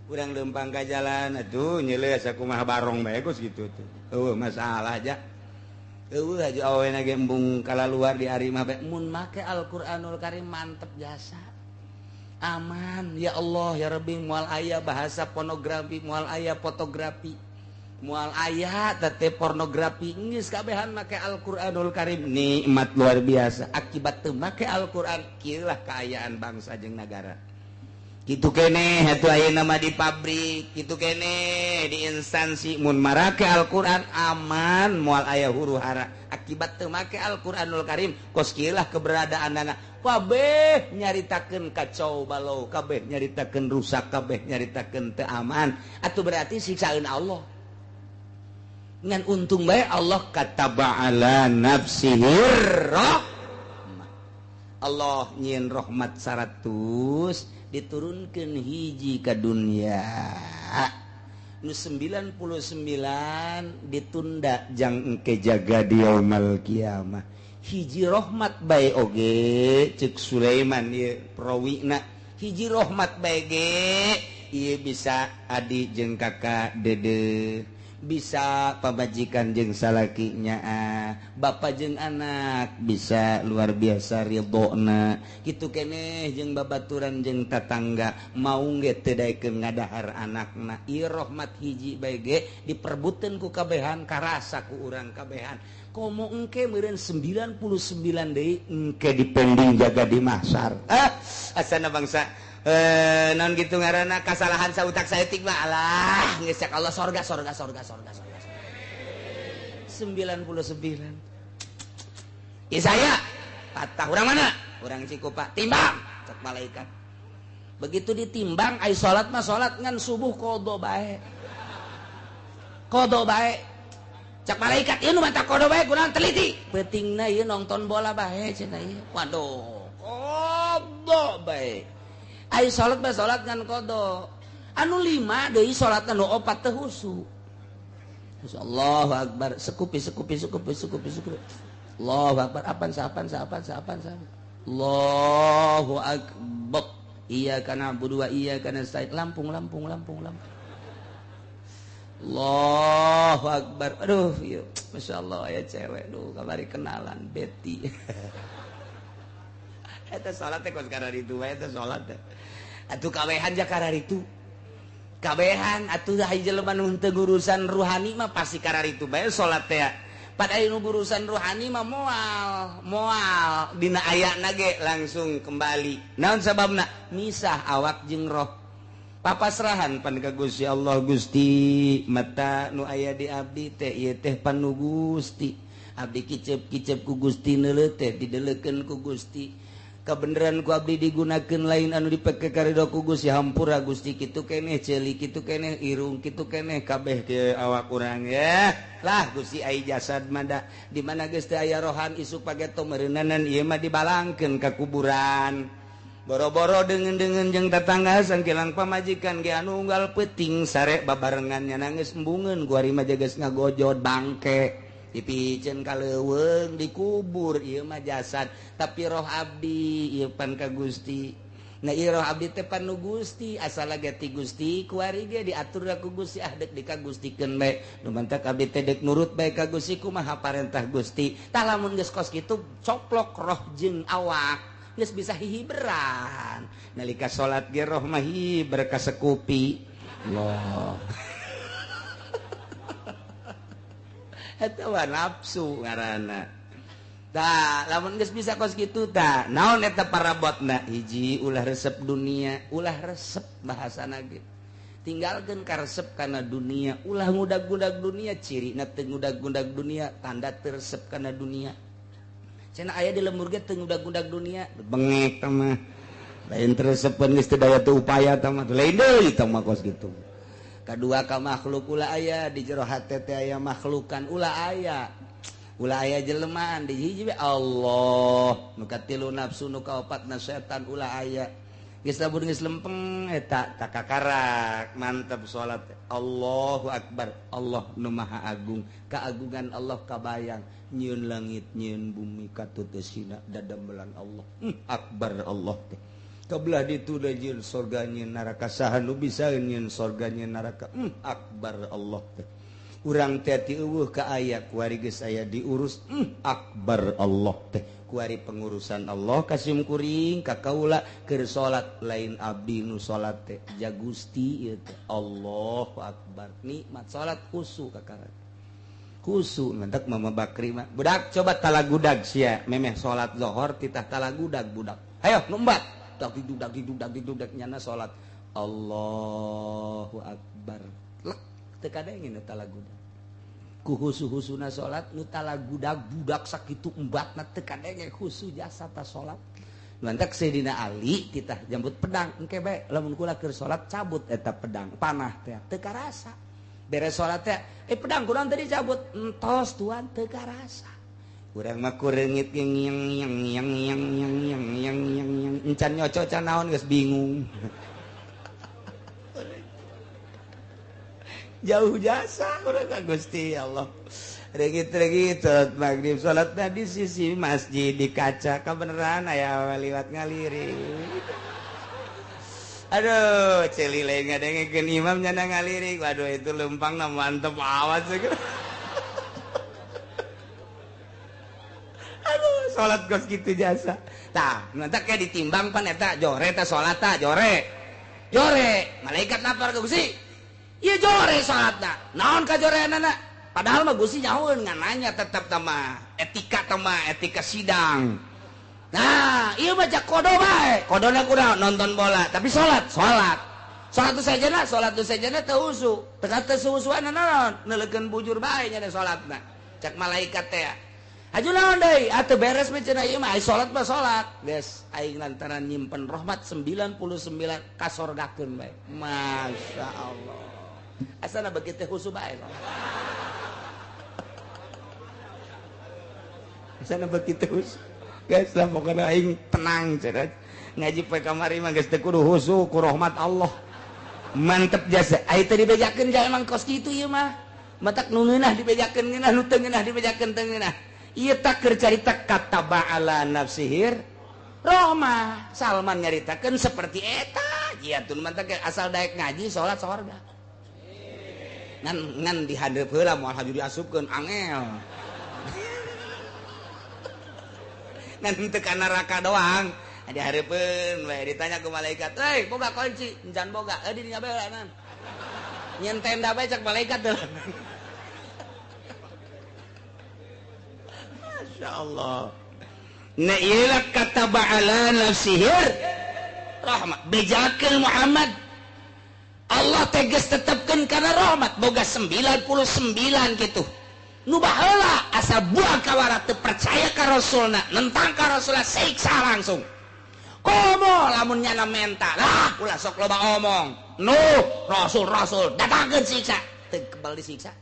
Urang leumpang ka jalan atuh nyeuleuh sakumaha barong bae geus kitu tuh. Eueuh masalah aja. Eueuh aja awena ge embung kalaluar di ari mah bae mun make Al-Qur'anul Karim mantep jasa. Aman ya Allah ya Rabbi moal aya bahasa pornografi, moal aya fotografi, moal aya teh pornografi geus kabehan make Al-Qur'anul Karim nikmat luar biasa. Akibat teu make Al-Qur'an kieu lah kaayaan bangsa jeung nagara. Kitu keneh atuh ayeuna mah di pabrik, kitu keneh di instansi mun marake Al-Qur'an aman moal aya huru-hara. Akibat teu make Al-Qur'anul Karim kos kieu lah keberadaanana. Kabeh nyaritakeun kacau balau, kabeh nyaritakeun rusak, kabeh nyaritakeun teu aman. Atuh berarti siksaeun Allah. Ngan untung bae Allah kataba ala nafsihi rahmah. Allah nyieun rahmat 100 diturunkan hiji ke dunia. Nu 99 ditunda jang engke jaga di yaumal kiamah. Hiji rahmat bae oge cek Sulaiman ieu prawina. Hiji rahmat bae ge ieu bisa adi jeung kakak dede, bisa pamajikan jeung salaki nyaah, bapa jeung anak bisa luar biasa ridhona. Kitu keneh jeung babaturan jeung tatangga mau ge teu daekeun ngadahar anakna. Ieu rahmat hiji bae ge diperbuteun ku kabehan, karasa ku urang kabehan. Komo engke meureun 99 deui engke dipending jaga di mahsyar. Ah, asana bangsa non gitu ngaranna kasalahan sautak saeutik mah alah geus cek Allah sorga sorga sorga sorga sorga. 99. Isaya patah urang mana? Urang Cikupa. Timbang cek malaikat. Begitu ditimbang ai salat mah salat ngan subuh qada bae. Qada bae. Cek malaikat ieu nu mata qada bae kunaon teliti. Peutingna ieu nonton bola bae cenah ieu. Waduh, qada bae. Ai salat mah salat ngan qada. Anu 5 deui salatna nu 4 teu husu. Allahu akbar, sekupi sekupi sekupi sekupi sekupi. Allahu akbar, apan sapan sapan sapan sapan. Allahu akbar. Iyyaka na'budu wa iyyaka nasta'in. Lampung lampung lampung lampung. Allahu akbar. Aduh, ieu masyaallah aya cewek duh kamari kenalan Betty. Eta salat teh kos kararitu bae eta salat teh. Atuh kabehan ja kararitu. Kabehan atuh hiji jelema nu teu urusan ruhani mah pasti kararitu bae salat teh. Pada nu urusan ruhani mah moal, moal dina ayana ge langsung kembali. Naon sababna? Misah awak jeung roh. Papasrahan pan ka Gusti Allah, Gusti mata nu aya di abdi teh ieu teh pan nu Gusti. Abdi kicep-kicep ku Gusti neuleuh teh didelekeun ku Gusti. Kabeneran ku abdi digunakeun lain anu dipake karido ku Gusti, hampura Gusti kitu keneh ceuli kitu keneh irung kitu keneh kabeh ke awak urang ya. Lah Gusti ai jasad mah da di mana geus teu aya rohan isuk pageto meureunanan ieu mah dibalangkeun ka kuburan. Boro-boro deungeun-deungeun jeung tatangga sangkilang pamajikan ge anu unggal peuting sare babarengannya nangis embungeun ku ari mah geus ngagojod bangke. Dipiceun ka leuweung dikubur ieu mah jasad tapi roh abdi ieu pan ka Gusti. Nah ieu roh abdi teh pan nu Gusti asal ge ti Gusti kuari ge diatur ku Gusti ah deuk dikagustikeun bae nu mantak abdi teh deuk nurut bae ka Gusti kumaha parentah Gusti. Tah lamun geus kos kitu coplok roh jeung awak geus bisa hihiberan nalika salat ge roh mah hiber ka sekupi. Allah eta mah nafsu ngaranna. Tah lamun geus bisa kos kitu tah naon eta parabotna? Hiji ulah resep dunia, ulah resep bahasana ge. Tinggalkeun karesep kana dunia, ulah ngudag-ngudag dunia, cirina teu ngudag-ngudag dunia, tanda teu resep kana dunia. Cenah aya di lembur ge teu ngudag-ngudag dunia, bengek tah mah. Lain teu resepeun geus teu daya teu upaya tah mah, lain deui tah mah kos kitu. Kadua ka makhluk ulah aya di jero hate teh aya makhlukan ulah aya. Ulah aya jelemaan di hiji we Allah, nu katilu nafsu nu kaopatna setan ulah aya. Geus lamun geus lempeng eta takakarak mantep salat. Allahu akbar, Allah nu maha agung, keagungan Allah kabayang nyieun langit nyieun bumi katuteusina dadamelan Allah. Akbar Allah teh. Kebelah ditu da nyieun sorga nyieun neraka saha nu bisa nyieun sorga nyieun neraka. Akbar Allah teh. Urang teh ti eueuh ka aya kuari geus aya diurus. Akbar Allah teh. Kuari pengurusan Allah kasim kuring ka kaula keur salat lain abdi nu salat teh ja Gusti ieu teh. Allahu akbar. Nikmat salat khusu kakara. Khusu mantak Mama Bakri mah. Budak coba talagudag sia memeh salat zuhur titah talagudag budak. Hayo numbat. Dak didudak didudak didudak nyana salat. Allahu akbar. Lek teu kadengin nu talagudag. Ku husu-husuna salat nu talagudag budak sakitu embatna teu kadenge khusu jasa ta salat. Lantak Sayyidina Ali titah jambut pedang engke bae lamun kula keur salat cabut eta pedang panah teh teu karasa. Beres salat teh pedang kurang tadi cabut entos tuan teu karasa. Urang mah kureungit yang yang yang yang yang yang yang yang yang yang encan nyoco can naon geus bingung. Jauh jasa urang ka Gusti Allah. Regit-regit salat maghrib, salatna di sisi masjid di kaca kabeneran aya liwat ngalirik. Aduh, celi lain ngadengekeun imam nyana ngalirik. Waduh, itu lempangna mantep amat segera. Aduh, salat kos kitu jasa. Tah, nanti kayak ditimbang pan eta jore teh salat ta jore. Jore, malaikat lapar ke Gusti. Ieu jore salatna. Naon ka joreanana? Padahal mah Gusti nyahoeun ngan nanya tetep tah etika tah etika sidang. Nah, ieu mah jak kodo bae. Kodona kunaon nonton bola, tapi salat, salat. Salat tu sajana, salat tu sajana teu husu. Teu teu suhusuan naon, neuleukeun bujur bae nya salatna. Cak malaikat teh. Aju naon deui? Atuh beres mah cenah ieu mah salat mah salat. Geus aing lantaran nyimpen rahmat 99 kasorgakeun bae. Masya Allah. Asana beuki teh husu bae. Asana beuki teh husu. Geus lah pokona aing tenang cenah. Ngaji poe kamari mah geus teu kudu husu ku rahmat Allah. Mantep jasa. Ai teu dibejakeun ja emang kos kitu ieu mah. Matak nu ngeunah dibejakeun ngeunah, nu teu ngeunah dibejakeun teu ngeunah. Ieu tak keur carita kataba ala nafsihir Roma. Salman nyaritakeun seperti eta. Ieu tun mantak asal daek ngaji salat sorga. Ngan ngan dihadeup heula moal haju diasupkeun angel. Ngan teu ka neraka doang. Dihareupeun bae ditanya ku malaikat, "Hei, boga kunci?" "Encan boga." "Eh, di dinya bae heula." Nyen tenda bae cak malaikat heula. Masya Allah. Nah iyalah kata ba'ala nafsihir rahmat. Bejakeun Muhammad. Allah tegas tetapkan karena rahmat. Boga 99 gitu. Nu baheula asa buah kawara teu percaya ka Rasulna, nentang ka Rasulna siksa langsung. Komo lamun nyana menta. Lah ulah sok loba omong. Nu Rasul Rasul datangkeun siksa. Teu kebal disiksa.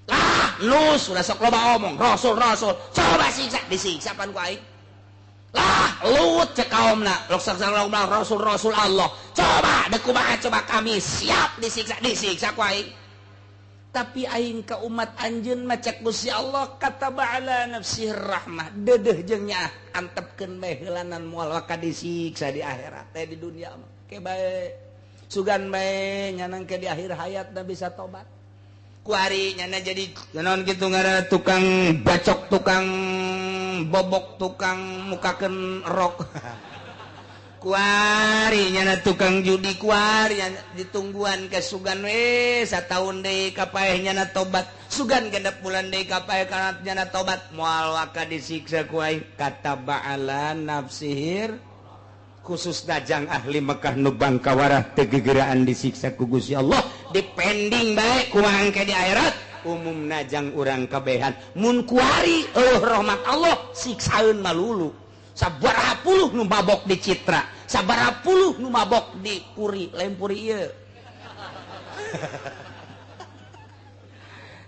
Lah lu sudah sok loba omong rasul rasul coba siksa disiksa pan ku aing. Lah Lut cek kaumna lok sok loba rasul rasul Allah coba deuk kumaha coba kami siap disiksa disiksa ku aing. Tapi aing ka umat anjeun mah cek Gusti Allah kataba ala nafsihi rahmah deudeuh jeung nyaah antepkeun bae heulanan moal waka disiksa di akhirat teh di dunia mah ke bae sugan bae nyanang ke di akhir hayatna bisa tobat. Kuari nyana jadi naon kitu ngaranna tukang bacok, tukang bobok, tukang mukakeun rok. Kuari nyana tukang judi, kuari nyana ditungguan ke sugan we sataun deui ka paeh nyana tobat. Sugan genep bulan deui ka paeh kana nyana tobat moal waka disiksa ku aing kataba ala nafsihir khusus dajang ahli Mekah nu bangkawarah teu gegeraan disiksa ku Gusti Allah dipending bae kumaha engke di akhirat umum najang urang kabehan mun kuari eueuh rahmat Allah siksaeun malulu sabaraha puluh nu mabok di Citra sabaraha puluh nu mabok di Puri lain Puri ieu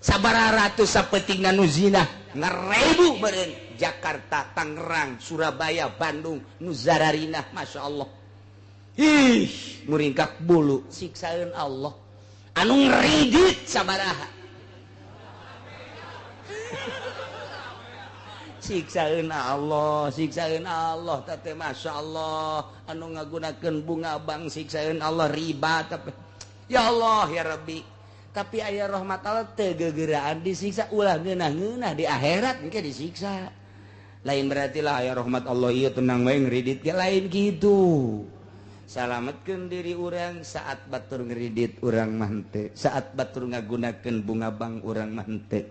sabaraha ratus sapetingna nu zina ngarebu meureun Jakarta, Tangerang, Surabaya, Bandung, Nuzararina, Masya Allah. Ih, muringkak bulu, siksaeun Allah. Anu ngeridit sabaraha. Siksaeun Allah, siksaeun Allah, teh Masya Allah. Anu ngagunakeun bunga bank, siksaeun Allah riba tapi. Ya Allah, ya Rabbi. Tapi aya rahmat Allah teu gegeraan disiksa ulah ngeunah-ngeunah di akhirat engke disiksa. Lain berarti lah ya rahmat Allah ieu tenang wae ngridit ge lain gitu. Salametkeun diri urang saat batur ngridit urang mah henteu, saat batur ngagunakeun bunga bank urang mah henteu.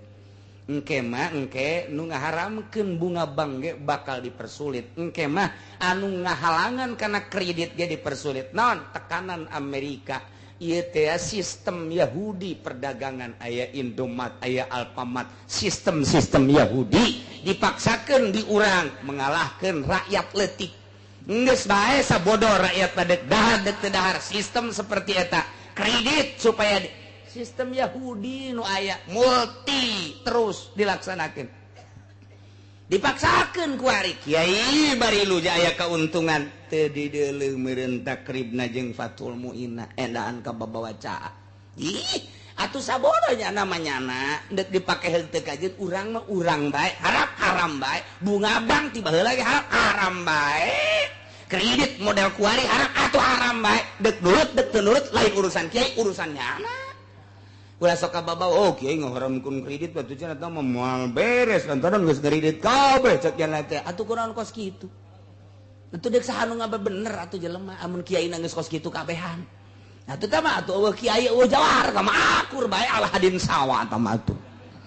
Engke mah engke nu ngaharamkeun bunga bank ge bakal dipersulit. Engke mah anu ngahalangan kana kredit ge dipersulit. Naon tekanan Amerika. Ieu teh sistem Yahudi perdagangan aya Indomat aya Alfamart sistem-sistem Yahudi dipaksakeun di urang mengalahkeun rakyat leutik geus bae sabodo rakyat pada dahar deuk teu dahar sistem seperti eta kredit supaya sistem Yahudi nu aya multi terus dilaksanakeun dipaksakeun ku ari kiai bari lu aya keuntungan teu dideuleu meureun takribna jeung Fathul Muinna endaan ka babawa caa. Ih, Atuh sabodonya namanya anak dek dipake henteu kajeun urang mah urang bae, harap haram bae, bunga bank tiba heula ge harap haram bae. Kredit model kuari harap atuh haram bae, dek nurut dek teu nurut lain urusan kiai, urusannya anak. Ulah sok kababawa, oh kiai ngaharamkeun kredit batu cenah eta mah moal beres lantaran geus kredit kabeh cek nya teh. Atuh kunaon kos kitu? Atuh deuk saha nu ngabener atuh jelema amun kiai geus kos kitu kabehan. Atuh tah mah atuh eueuh kiai eueuh jawar tah mah akur bae Alhadin sawa tah mah atuh.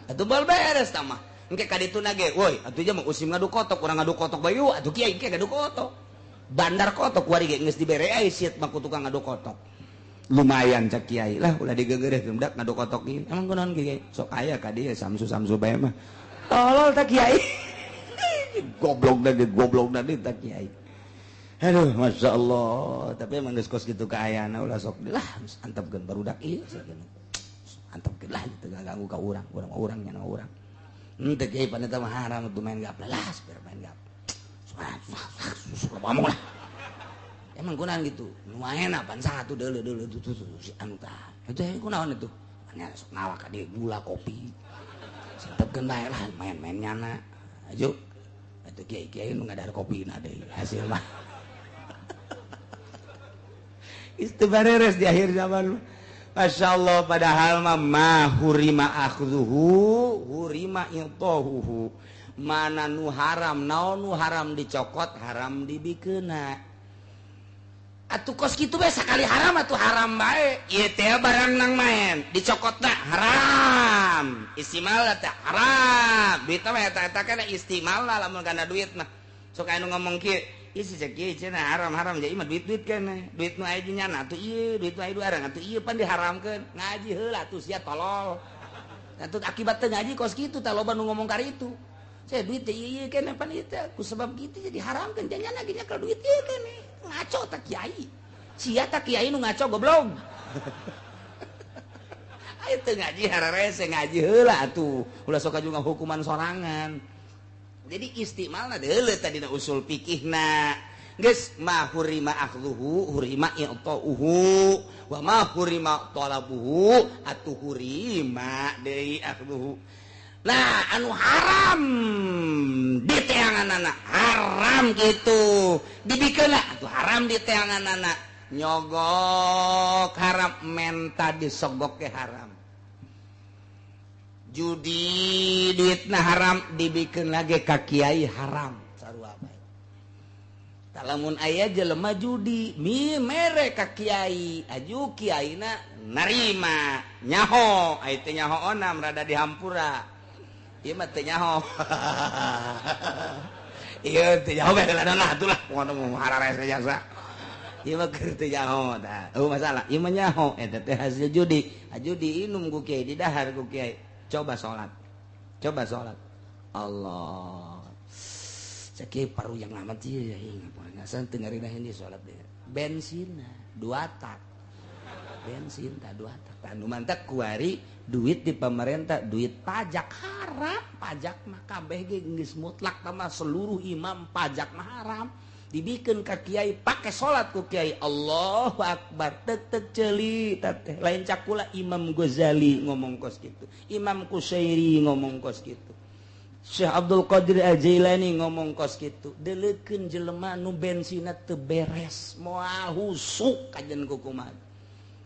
Atuh bal beres tah mah. Engke ka dituna ge, woi atuh nya mah usim ngadu kotok, urang ngadu kotok bae yuk atuh kiai engke ngadu kotok. Bandar kotok kuari ge geus dibere ai siet mah ku tukang ngadu kotok. Lumayan cek kiai lah ulah digegereh budak ngadu kotok ieu. Emang kunaon kiai? Sok aya ka dieu samsu-samsu bae mah. Tolol tah kiai. Goblok da ge goblok da tah kiai. Aduh, Masya Allah. Tapi emang geus kos kitu kaayana ulah sok lah antepkeun barudak ieu antepkeun lah teu ganggu ka urang, urang mah urang nya urang. Henteu kiai pan eta mah haram atuh main gapla lah, biar main gap. Ngomong lah. Emang kunaon gitu? Lumayan apaan satu deuleu-deuleu tuh si anu tah. Itu kunaon itu? Nya sok nawak ka dieu gula kopi. Antepkeun bae lah main-main nyana. Aju. Atuh kiai-kiai nu ngadahar kopina deui hasil mah. Itu beres di akhir zaman. Masya Allah, padahal mah ma hurima akhduhu hurima intahuhu. Mana nu haram, naon nu haram dicokot, haram dibikeuna. Atuh kos kitu bae sakali haram atuh haram bae. Ieu teh barang nang main, dicokotna haram. Istimal teh haram. Duit mah eta-eta kana istimal lah lamun kana duit mah. Sok anu ngomong kieu, isi cek ieu cenah haram-haram jadi mah duit-duit keneh. Duit nu aya nyana atuh ieu, duit nu aya arang atuh ieu pan diharamkeun. Ngaji heula atuh sia tolol. Atuh akibat teu ngaji kos kitu tah loba nu ngomong karitu. Saya duit teh ieu keneh pan ieu teh ku sebab kitu jadi haramkeun janyana ge nyekel duit ieu keneh. Ngaco tak kiai. Sia tak kiai nu ngaco goblok. Ayo teu ngaji hararese ngaji heula atuh. Ulah sok juga hukuman sorangan. Jadi istimalna deuleu tadina usul fikihna. Geus ma hurima akhluhu hurima i'tauhu wa ma hurima talabuhu atuh hurima deui akhluhu. Nah, anu haram di teanganana haram gitu. Dibikeun atuh haram di teanganana. Nyogok haram, menta disogok ke haram. Judi duitna haram dibikeun lagi ka kiai haram sarua bae. Tah lamun aya jelema judi mi mere ka kiai, aju kiaina narima nyaho, ai teh nyahoona rada dihampura. Ieu mah teu nyaho. Ieu teu nyaho bae lah atuh lah pokona mah hararese jasa. Ieu mah keur teu nyaho tah. Eueuh masalah, ieu mah nyaho eta teh hasil judi. Aju diinum ku kiai, didahar ku kiai. Coba sholat, coba sholat. Allah, cek paru yang amat sih ya, ngasan tengarina ini sholat deh. Bensin dua tak, bensin tak dua tak. Tanu mantak kuari duit di pemerintah, duit pajak haram, pajak mah kabeh ge geus mutlak mah seluruh imam pajak mah haram. Dibikin ka kiai pakai sholat ku kiai Allahu Akbar tek tek ceuli teh lain cakula Imam Ghazali ngomong kos gitu, Imam Kusyairi ngomong kos gitu, Syekh Abdul Qadir Al-Jailani ngomong kos gitu. Deleukeun jelema nu bensinna teu beres moal husuk kajen kukumaha.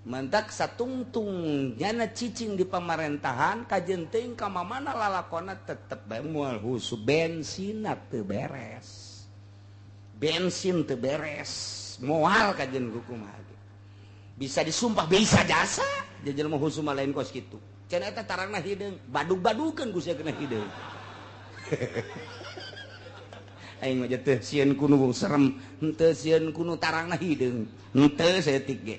Mantak satungtung nyana cicing di pemerintahan kajen teuing ka mamana lalakona tetep bae moal husuk bensinna teu beres. Bensin teu beres moal kajen kukumaha. Bisa disumpah bisa jasa jelema husuma lain kos kitu. Cenah eta tarangna hideung badug-badukeun ku sia kena hideung. Aing mah teu sieun kuno serem, henteu sieun kuno tarangna hideung. Henteu saeutik ge.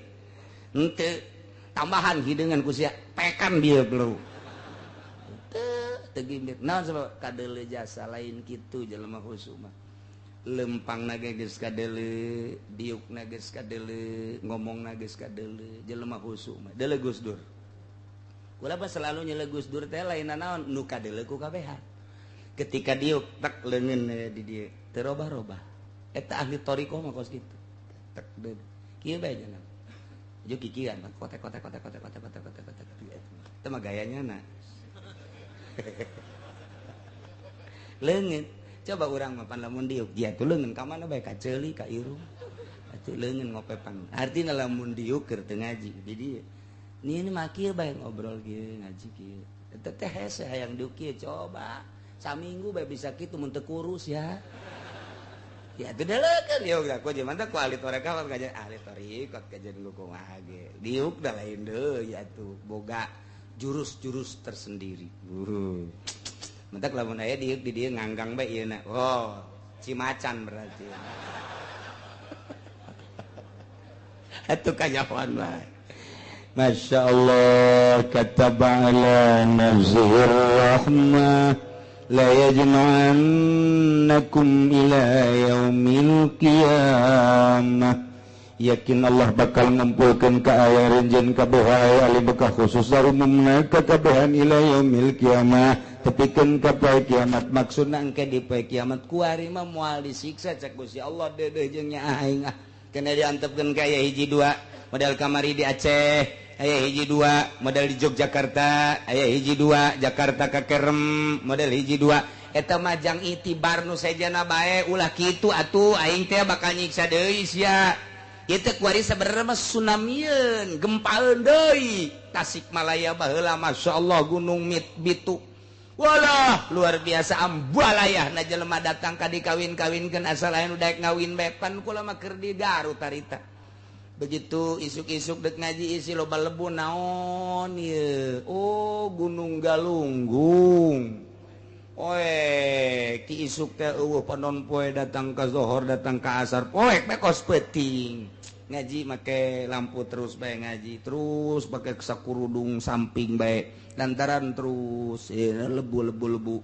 Henteu tambahan hideungan ku sia pekan bieu bro. Henteu teu gimbir. Naon sebab kadeuleu jasa lain kitu jelema husuma. Lempang na geus kadeuleu, diuk na geus kadeuleu, ngomong na geus kadeuleu, jelema khusyuk mah. Deuleu Gus Dur. Kula mah selalu nyele Gus Dur teh lain naon nu kadeuleu ku kabehan. Ketika diuk tek leungeun di dieu, teu robah-robah. Eta ahli thariqah mah kos kitu. Tek deuleu. Kieu bae cenah. Jeung kikian kotek kotek kotek kotek kotek kotek kotek kotek. Eta mah gayanya na. Leungeun. Coba urang mah pan lamun diuk dia tuh leungeun ka mana bae ka ceuli ka irung. Atuh leungeun ngopepan. Artina lamun diuk keur teu ngaji. Di dieu. Ni mah kieu bae ngobrol kieu ngaji kieu. Eta teh hese hayang diuk kieu coba. Saminggu bae bisa kitu mun teu kurus ya. Ya itu delekeun ya udah ku jeung mantap ku ahli tarekat kajian ahli tarekat kajian lu kumaha ge. Diuk da lain deui atuh boga jurus-jurus tersendiri. Mentak lamun aya diuk di dieu nganggang bae ieu na. Oh, cimacan berarti. Atuh kanyahoan bae. Masya Allah kataba ala nafsihi rahmah la yajma'annakum ila yaumil qiyamah. Yakin Allah bakal ngumpulkeun ka aya renjen kabeh ahli Mekah khususna umumna ka kabehan ila yaumil qiyamah tepikeun ka poe kiamat. Maksudna engke di poe kiamat kuari mah moal disiksa cek Gusti Allah deudeuh jeung nyaah aing ah kena diantepkeun ka aya hiji dua model kamari di Aceh aya hiji dua model di Yogyakarta aya hiji dua Jakarta ka Kerem model hiji dua eta mah jang itibar nu sejana bae ulah kitu atuh aing teh bakal nyiksa deui sia. Ieu teh kuari sabenerna mah tsunamieun gempaeun deui Tasikmalaya baheula masyaallah gunung Bitu walah luar biasa ambalayah na jelema datang ka dikawin-kawinkeun asal aya nu daek ngawin bae pan kula mah keur di Garut harita. Begitu isuk-isuk dek ngaji isi loba lebu naon ieu oh Gunung Galunggung. Oe ki isuk teh eueuh panon poe datang ka zohor datang ka asar poek bae kos peuting ngaji make lampu terus bae ngaji terus make sakurudung samping bae lantaran terus lebu-lebu lebu.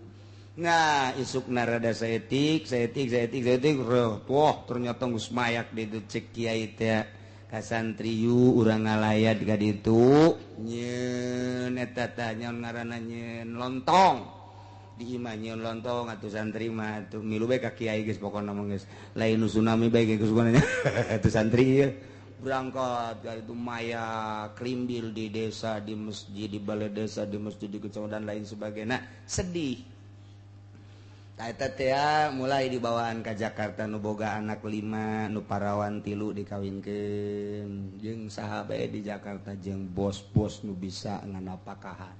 Nah isuk narada saetik saetik saetik saetik wah ternyata geus mayak di cek kiai teh ka santriyu urang ngalayat ka ditu nyeun eta tah nyaon ngaranna nyeun lontong di imah nyeun lontong atuh santri mah atuh milu bae ka kiai geus pokona mah geus lain nu tsunami bae geus pokona atuh santri ieu berangkat ka itu maya krimbil di desa di masjid di balai desa di masjid di kecamatan dan lain sebagainya. Sedih eta teh mulai dibawaan ka Jakarta nu boga anak 5 nu parawan 3 dikawinkeun jeung saha bae di Jakarta jeung bos-bos nu bisa nganapakahan.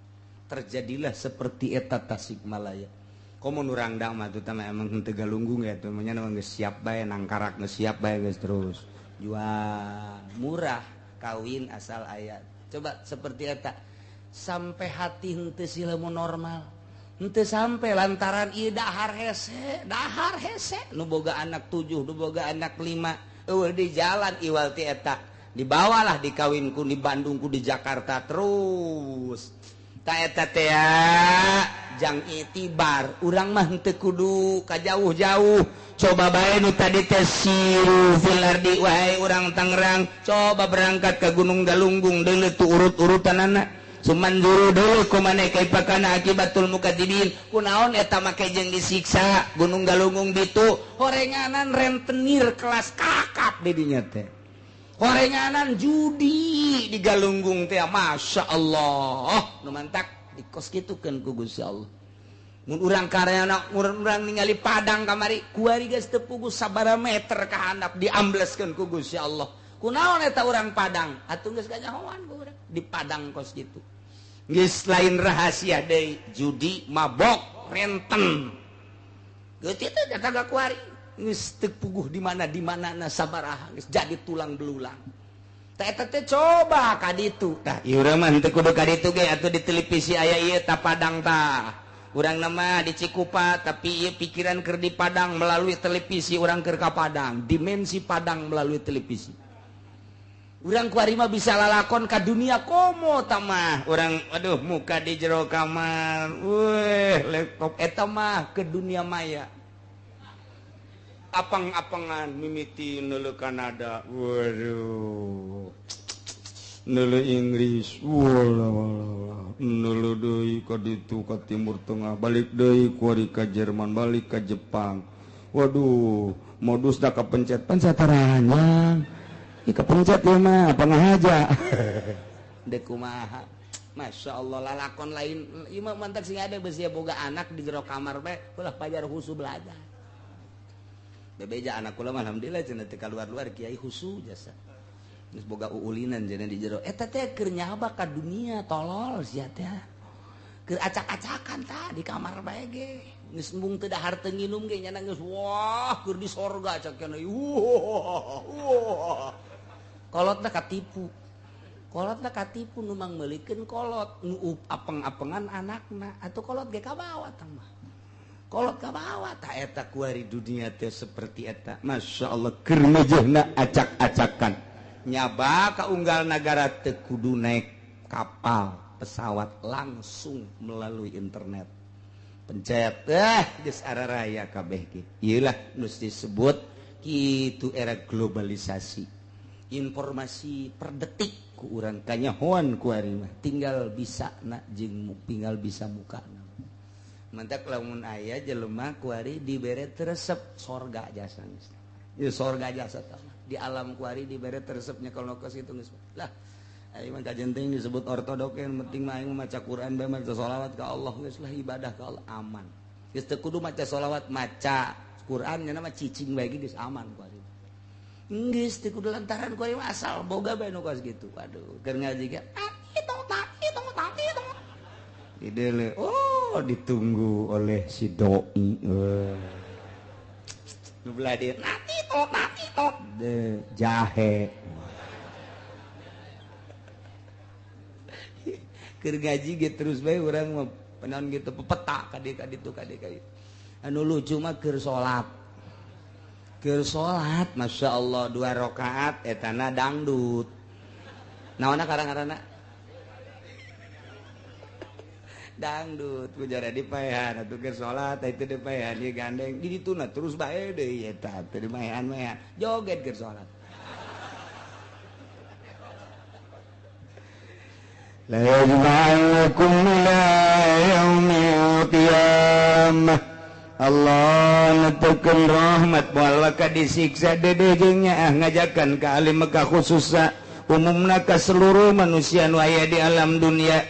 Terjadilah seperti eta Tasikmalaya. Komo nu rangdang mah teh emang henteu galunggung ya teh nya geus siap bae nangkarak geus siap bae geus terus jual murah kawin asal aya. Coba seperti eta sampai hati henteu silemu normal. Henteu sampai lantaran ieu dahar hese nu boga anak 7 nu boga anak 5 eueuh di jalan iwal ti eta dibawalah dikawin ku di Bandung ku di Jakarta terus ta eta teh jang itibar urang mah henteu kudu ka jauh-jauh coba bae nu tadi teh siru fil ardi wae urang Tangerang coba berangkat ke Gunung Galunggung deuleu tu urut-urutanana sumanjuru dulu kumane kaifa kana akibatul mukadzibin kunaon eta make jeung disiksa Gunung Galunggung ditu horenganan rentenir kelas kakap di dinya teh horenganan judi di Galunggung teh Masya Allah nu mantak dikos kitukeun ku Gusti Allah mun urang karyana urang ningali Padang kamari kuari geus teu puguh sabaraha meter ka handap diambleskeun ku Gusti Allah kunaon eta urang Padang atuh geus kanyahoan ku urang di Padang kos kitu geus lain rahasia deui judi mabok renten geuti teh eta kuari geus teu puguh di mana na sabaraha geus jadi tulang belulang tah eta teh coba ka ditu tah ieu urang mah henteu kudu ka ditu ge atuh di televisi aya ieu ta Padang tah urang nama di Cikupa tapi ieu pikiran keur di Padang melalui televisi urang keur ka Padang dimensi Padang melalui televisi urang kuari mah bisa lalakon ka dunia komo tamah urang aduh muka di jero kamar weh laptop eta mah ke dunia maya apang-apangan mimiti neuleuh Kanada waduh neuleuh Inggris walah neuleuh deui ka ditu ka Timur Tengah balik deui kuari ka Jerman balik ka Jepang waduh modus da kapencet pencet taranjang Ih kepencet ya mah pangahaja. Dek kumaha. Masya Allah lalakon lain ieu mah mantak sing ada besi boga anak di jero kamar bae ulah pajar husu belajar. Bebeja anak kula mah alhamdulillah cenah teu kaluar-luar kiai husu jasa. Geus boga uulinan cenah di jero. Eta teh keur nyaba ka dunia tolol sia teh. Keur acak-acakan tah di kamar bae ge. Geus embung teu dahar teu nginum ge nya geus wah keur di sorga cak cenah. Wah wah. Kolotna katipu. Kolotna katipu nu mangmeulikeun kolot nu apeng-apengan anakna atuh kolot ge kabawa tah mah. Kolot kabawa tah eta kuari dunia teh seperti eta. Masya Allah keur mejehna acak-acakan. Nyaba ka unggal nagara teu kudu naik kapal pesawat langsung melalui internet. Pencet geus araraya kabeh ge. Ieu lah nu disebut kitu era globalisasi. Informasi per detik ku urang kanyahoan ku ari mah tinggal bisa na jeung tinggal bisa mukana. Mantak lamun aya jelema ku ari dibere resep sorga jasa geus. Ieu sorga jasa tah. Di alam ku ari dibere resepnya kalau ke situ geus. Lah aing mah kajenting disebut ortodok yang penting mah aing maca Quran bae maca sholawat ka Allah geus lah ibadah ka Allah aman. Geus teu kudu maca sholawat maca Quran nya mah cicing bae geus aman ku ari. Geus teu kudu lantaran ku ari asal boga bae nu kos kitu. Waduh keur ngaji ge ide oh ditunggu oleh si doi. Nu belah dieu nati tot de jahe. Keur ngaji ge terus bae urang mah penaon gitu pepeta ka dieu ka ditu ka dieu ka dieu. Anu lucu mah keur salat. Keur salat Masya Allah 2 rakaat etana dangdut. Naonna karang-karana? Dangdut ku jara dipaehan atuh keur salat itu dipaehan ieu gandeng di dituna terus bae deui eta teu dimaehan-maehan joget keur salat. La yajma'ukum ila yaumil qiyamah. Allah netekeun rahmat moal ka disiksa dede jeung nyaah ngajakan ka ahli Mekah khususna umumna ka seluruh manusia nu aya di alam dunia.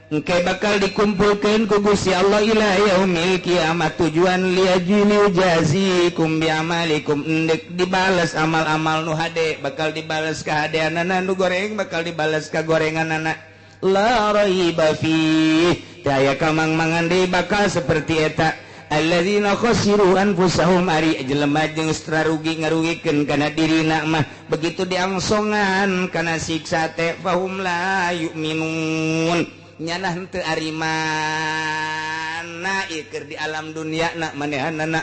Engke bakal dikumpulkeun ku Gusti Allah ila yaumil kiamat tujuan liyajli jazikum bi amalikum endek dibales amal-amal nu hade bakal dibales kahadeanana nu goreng bakal dibales ka gorenganana. La raiba fihi daya kamang-mangan deui bakal seperti eta. Alladzina khasiru anfusahum ari jelema jeung rugi ngarugikeun kana dirina mah begitu diangsongan kana siksa teh fahum la yu'minun nyanah henteu arimana ieu keur di alam dunia na manehanana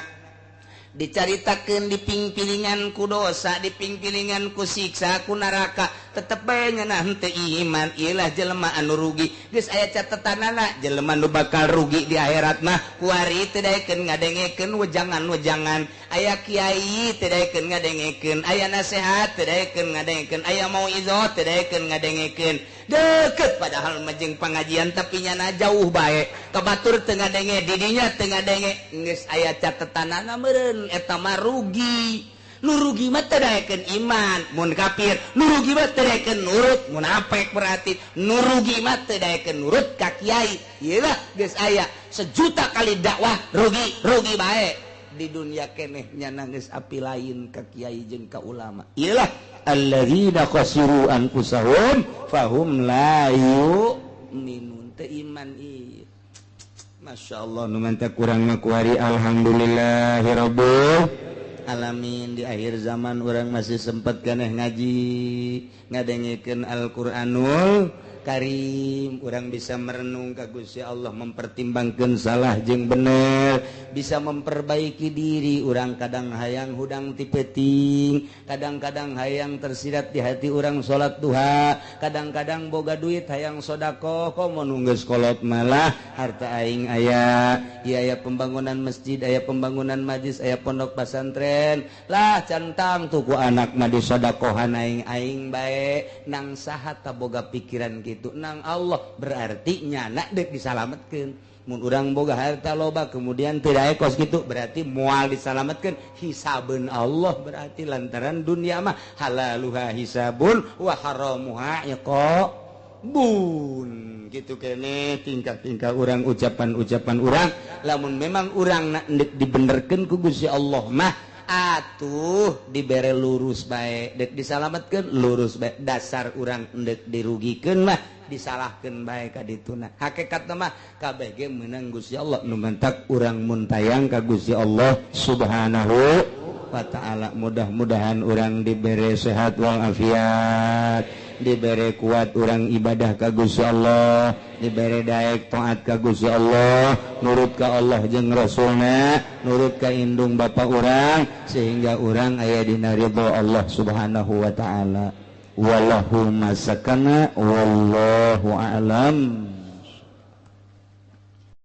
dicaritakeun dipingpilingan ku dosa dipingpilingan ku siksa ku neraka tetep bae nyanah henteu iman ieu lah jelema anu rugi geus aya catetanana jelema nu bakal rugi di akhirat mah kuari teu daekeun ngadengekeun wejangan-wejangan aya kiai teu daekeun ngadengekeun aya nasehat teu daekeun ngadengekeun aya mauizah teu daekeun ngadengekeun deket padahal mah jeung pangajian tapi nyana jauh bae ka batur teu ngadenge didinya teu ngadenge geus aya catetanana meureun eta mah rugi. Nu rugi mah teu daekeun iman mun kafir, nu rugi mah teu daekeun nurut munafik berarti, nu rugi mah teu daekeun nurut ka kiai. Ieu lah geus aya sejuta kali dakwah rugi rugi bae di dunia keneh nyana geus api lain ka kiai jeung ka ulama. Ieu lah alladzina khasiru anfusahum fahum la yu'minun teu iman ieu. Masya Allah nu mantap kurang mah kuari alhamdulillahirabbil alamin di akhir zaman orang masih sempat keneh ngaji ngadengekeun Al-Qur'anul Karim orang bisa merenung ka Gusti Allah mempertimbangkeun salah jeung bener bisa memperbaiki diri orang kadang hayang hudang ti peuting kadang-kadang hayang tersirat di hati orang salat duha kadang-kadang boga duit hayang sedekah komo nu geus kolot malah harta aing aya ieu aya pembangunan masjid aya pembangunan majlis aya pondok pesantren lah cantang tuku anak mah disodakohan aing aing bae nang saha ta boga pikiran kitu nang Allah berarti nyana dek disalametkeun. Mun urang boga harta loba kemudian tidak kos gitu berarti moal disalametkeun hisabeun Allah, berarti lantaran dunia mah halaluha hisabun wa haramuha iqabun. Gitu kene tingkah-tingkah urang, ucapan-ucapan urang, lamun memang urang nak dibenerkeun ku Gusti Allah mah atuh dibere lurus bae, dek disalametkeun lurus bae, dasar urang endek dirugikeun mah disalahkeun bae ka dituna. Hakikatna mah kabeh ge meunang Gusti Allah, nu mantak urang mun tayang ka Gusti Allah Subhanahu wa ta'ala. Mudah-mudahan urang dibere sehat walafiat, dibere kuat urang ibadah ka Gusti Allah, dibere daek taat ka Gusti Allah, nurut ka Allah jeung Rasulna, nurut ka indung bapa urang, sehingga urang aya dina ridho Allah Subhanahu wa ta'ala. Wallahu masakana wallahu a'lam.